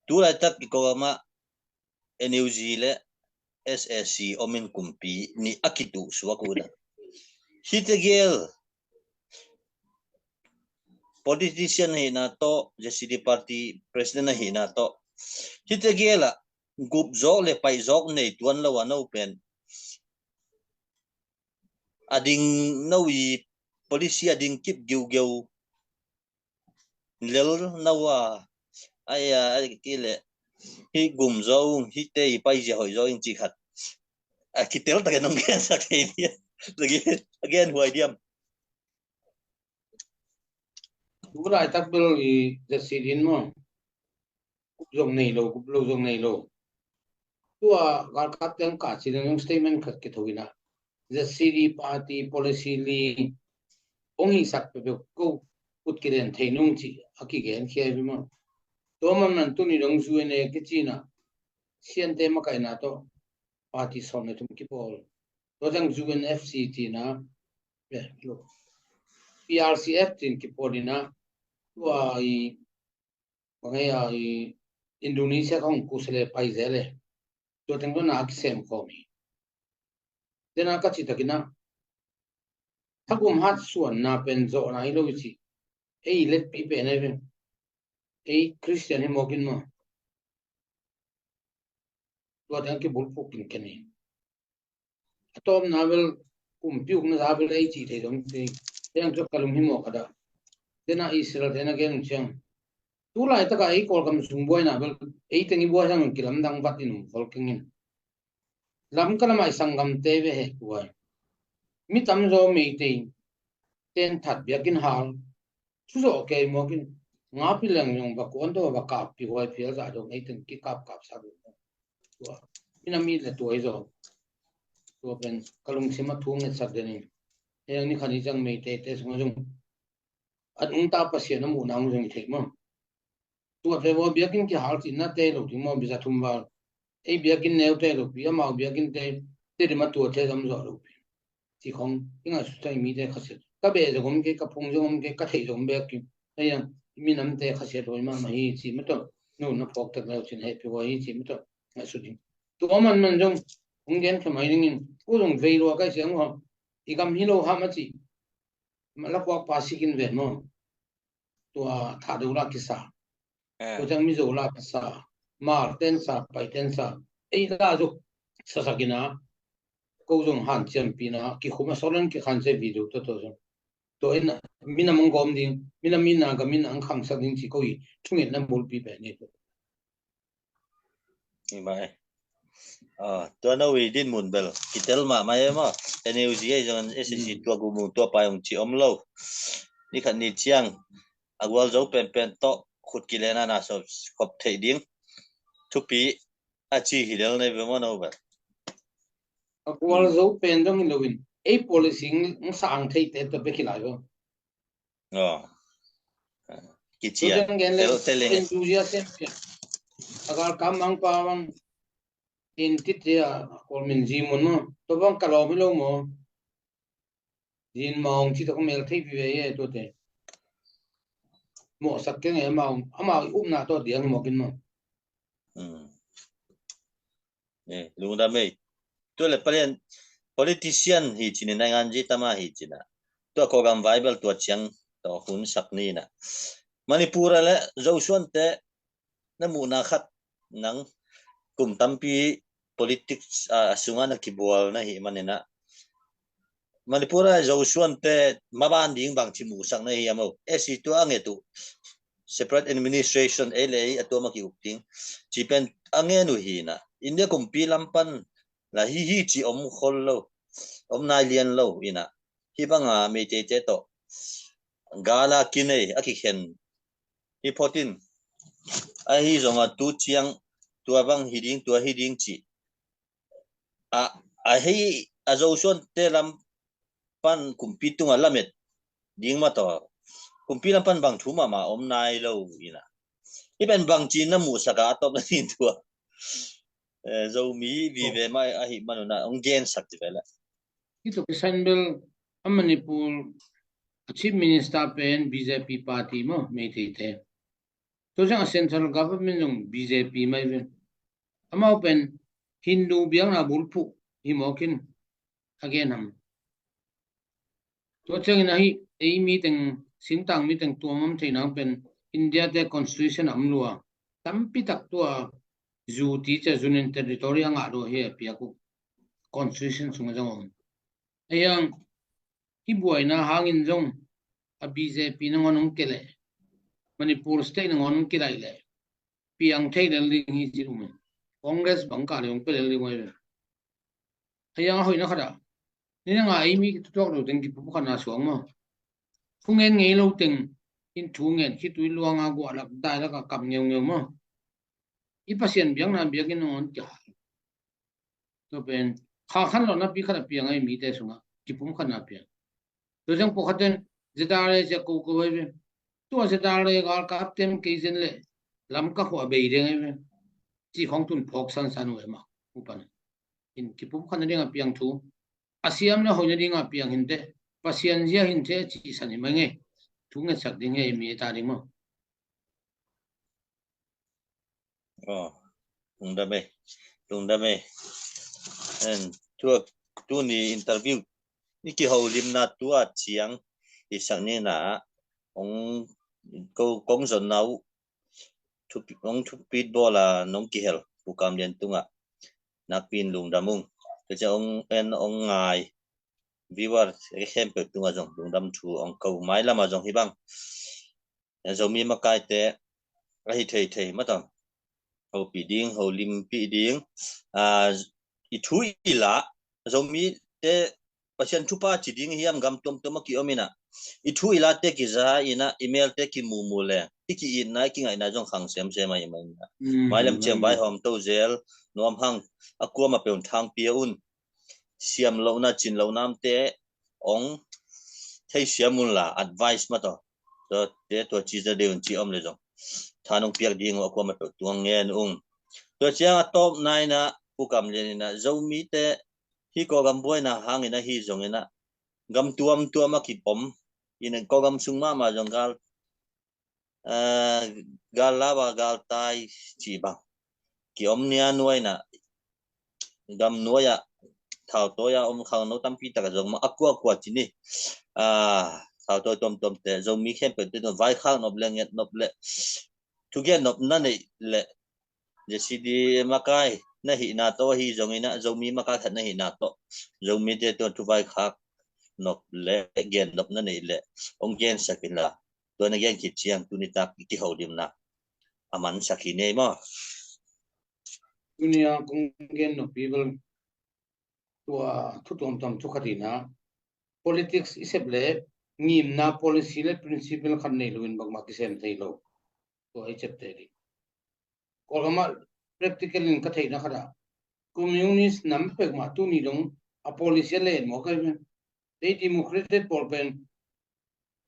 Tulaitak i Kawlgama N U G le S A C omin kumpi nih a kituh suak uh na. Hite gel politician ahihna tawh, Z C D party president ahihna tawh, hite gel ah gup zawk le paih zawk nei tuan lo a no pen a ding no i policy a ding kip giugeu lel no a ai a ai ki le hi gum zo hite i pai zia hoi zo in ci khat a kitel takin nong gen sak thei dia. Lagi a gen huai diam. Tulaitak bel i Z C D in maw, kup zong nei lo, kup lo zong nei lo. Tua galkap teng ka ci ding statement khat kitho ina Z C D party policy li hong hisak pepeu ko kut kilen thei nung ci a kigen khia hi maw. Tua man man tuni dong zu ene kicina siante makaina tawh party sawm le thum kipawl. Tua teng U N F C tina P R C F tin kipawl ina tua i bang ei a i Indonesia khong kusale pai zele. Tua teng tua na a kisem khawm hi. Tena ka ci takina thagum hat suanna pen zawhna hi lo i ci. Ei letpi pen ei veng. Ei Christian hi mawkin maw. Tua teng kibulpuk kinken hi. A tawpna bel kumpi ukna za bel ei cih thei dong ti. Teng tua ka lunghimawh khat ah tena Israel tena gen ciang tulaitaka ei Kawlgam sung buaina bel ei teng i buai sang kilamdang vat in um khol kengin. Lamka lamah i sanggamte ve he kuai. Mi tamzaw Meitei ten that biakin hal. Suzawh kei mawkin ngapi leng zong va kuan tawh va kappi huai phial zah dong ei teng kikapkap sa dong. Tua mina mi le tua i zaw. Tua pen ka lungsim a thu ngetsak den in. Heng ni khan i zang Meitei te sungah zong a nungta Pasian a muhna hong zong i thei maw. Tuat ve maw biakinn kihal cihna te lo ding maw biza thum val. Ei biakinn neu te lo pi amau biakinn te te dima tuat te zam zawh lo pi. Ci khong i ngaihsut thei mi te khasiat ka beh zong om kei ka phung zong om kei ka theih zong om bek ki. Ei ang minam te khasiat hoi mahmah hi ci ma tawh. Nu na phawk tak leu cin heh pi hoi hi ci ma tawh ngaihsut ding. Tua manman zong hong gen kha mai dingin, ko zong vei lua kai siang uh, i gam hi lo ham a ci. Lapuak pa sikin ven maw. Tua Thado la kisa. Ko ciang Mizo la kisa. Mar ten sa, Pai ten sa. Ei la zuk sasakin a, ko zong hanciampina kikhum a, sawlen kikhan se video toto zong. Tua in minam ang gawm ding, minam mina ka minam ang khangsak ding ci ko i thungetna bulpi pen ni. Hi mah e. Ah, tua no i din mun bel kitel mahmah e maw. N U G ei zong S C C tua gumung tua pai ong ci om lo. Ni khat ni ciang a gualzo penpen tawh khut kilena na sawp khop theih ding thupi a ci hi lel nei ve maw no bel. A gualzo pen dong hi loin ei policy ng sang thei te to pe kilai lo. Oh. Kicia. Tel tel. Enthusiasm. Agal kamang pa mang in titia kol min ji mun no. To bang ka lo mi lo mo. Jin maong ci to ko mel thei pi ve ye to te. Mo sak keng e maong. Ama upna to diang mo kin mo. Hmm. Eh, lungdam ei. Tua le palian politician hi cin, naingan ji tama hi cin a. Tua kogam vaibel tua ciang tua hun sak ni na. Manipur a le Zosuan te na muhna khat nang kum tampi politics a sunga na kibual na hi manina. Manipur a Zosuan te maban ding bang ci muhsak na hi amo. S C tua a nget uh separate administration ei le ei a tua ma ki uk ding ci pen a ngen uh hi na. India kumpi lam pan la hi hi ci om khol lo, om nai lian lo ina. Hi banga Meitei te to gala kinei a kikhen hi photin. Ahi zonga tu ciang tua bang hi ding, tua hi ding ci. A, a hei a Zosuan te lam pan kumpi tunga lamet ding ma to. Kumpi lam pan bang thu mama om nai lo ina. Hi pen bang ci na muhsak a tawp na hin tua. Eh, Zomi vive mai ahi manuna ong gensak ti vela. Hi to kisan bel a Manipur a Chief Minister pen B J P party mo Meitei te. Tua ciang a central government zong B J P mai ve. Amau pen Hindu biakna bulphuh hi mawkin a gen ham. Tua ciangin ahi ei mi teng singtang mi teng tuamam thei nang pen India te constitution a om lua. Tampi tak tua zu ti cia Union Territory a ngah lua hi a piak uh. Constitution sung a zong om. Ahiang hi buaina hangin zong a B J P nangawn hong kele, Manipur State nangawn hong kilaih le piang thei lel ding hi ci um. Congress bang ka le hong pe lel ding uh. Ahiang a hoihna khat ah ni nanga ei mi kitutuak lo teng kipumkhatna suang maw? Thu ngen ngei lo teng in thu ngen khitui luanga guahlak dailak a kap ngeungeu maw? I Pasian biakna biakin nangawn kihal. Tua pen kha khan lo napi khat a piang a i mite sungah kipumkhatna piang. Tua ciang pawlkhat ten Z R A cia ko ko ai ve. Tua Z R A galkap tem kei zen le Lamka khua bei deng ai ve. Ci khong tun phawk sansan uh e mah upan in kipumkhatna ding a piang thu a siam le hoihna ding a piang hinte, Pasian zia hinte ci san hi mai ngei. Thu ngetsak ding he mi ta ding maw? Oh, lungdam e, lungdam e. En tua tuni interview i kiholimna tua ciang i sak nina ong ko kong zonna uh ong thupit bawla nong kihel Pu Kam Lian tungah nakpin lungdam ung. Tua ciang ong en ong ngai viewer khempeuh tungah zong lungdam thu ong ko, mai lamah zong hi bang Zomi makaite ahi theithei matang hopih ding, holimpih ding, ah, i thu i la Zomite Pasian thupha ci ding hiam, gam tuamtuam a kiom ina i thu i late kiza ina i melte kimumu le i ki-itna i kingaihna zong khang semsem ahi mai ina. Mai lam ciang vaihawm to zel nuam hang, a kuama peun thangpia un. Siam lohna, cin lohna amte ong theisiam unla advice mataw. Tua te tua ci za deuh un ci om le zong tha nong piak ding uh a kuama peuh tuang ngen ung. Tua ciang a tawpna ina Pu Kam Lian ina Zomite hi Kawlgam buaina hangin ahi zongina gam tuamtuam a kipom ina Kawlgam sung mahmah zong gal, eh, gal lava gal tai ci bang kiom nia nuaina gamnuai ah, thautawi ah om khangno tampi tak a zong mah a kuakua ci ni. Thautawi tuamtuamte Zomi khempeuhte tun vaikhak nop le nget nop le thugen nop na neih le J C D makai na hihna tawh ahi zongin ah Zomi makai khat na hihna tawh Zomite tun thuvaikhak nop le gen nop na neih le hong gensak inla, tua na gen khit ciang tuni tak i kiholimna a mansak hi nei maw? Tuni a kong gen nop hi bel tua thu tuamtuam thu khat hi na, politics i sep le ngimna policy le principle khat nei loin bangmah kisem thei lo. Tua i ciapteh ding. Kawlgam ah practical in ka theihna khat ah communist nam peuhmah tuni dong a policy a len maw kai ven. Ei democratic pawl pen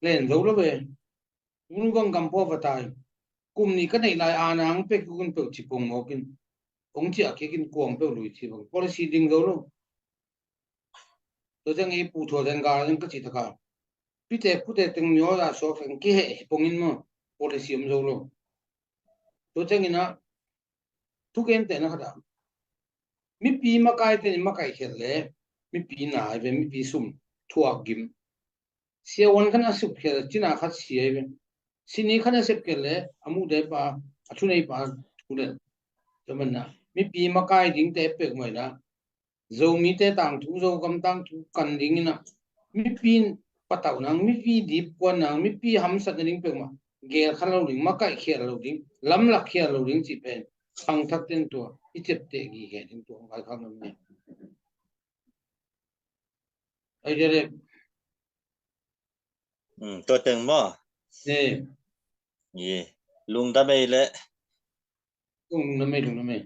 len zo lo ve. Tunu bang gam pua va tai. Kum nih ka neih lai a nang pek kun peuh ci pong mawk in. Ong ciah kik in kuang peuh lui ci bang policy ding zo lo. Tua ciang ei pu thua ciang gal in ka cih taka pite pute teng mio za suak teng kiheh hi pong in maw policy om zo lo. Tua ciangin ah thugentehna khat ah mipi makaite in makaih khiat le mipi nai ve, mipi sum thuak gim. Siavuan khan a sup khiat le cina khat sia hi ve. Sini khan a sep khiat le a muhte pa a thunei pa thu le. Tua manna mipi makai dingte pek mai na Zomite tangthu, Zogam tangthu kan dingin ah mipi in patauh nang, mipi dipkuan nang, mipi hamsat na ding peuhmah gel kha lo ding, makaih khial lo ding, lamlak khial lo ding cih pen khangthak ten tua i ciapteh gige ding tua hong kaikhak nam ne. Ai dia le. Tua teng maw? Ne. Ye. Lungdam ei le. Lungdam ei, lungdam ei.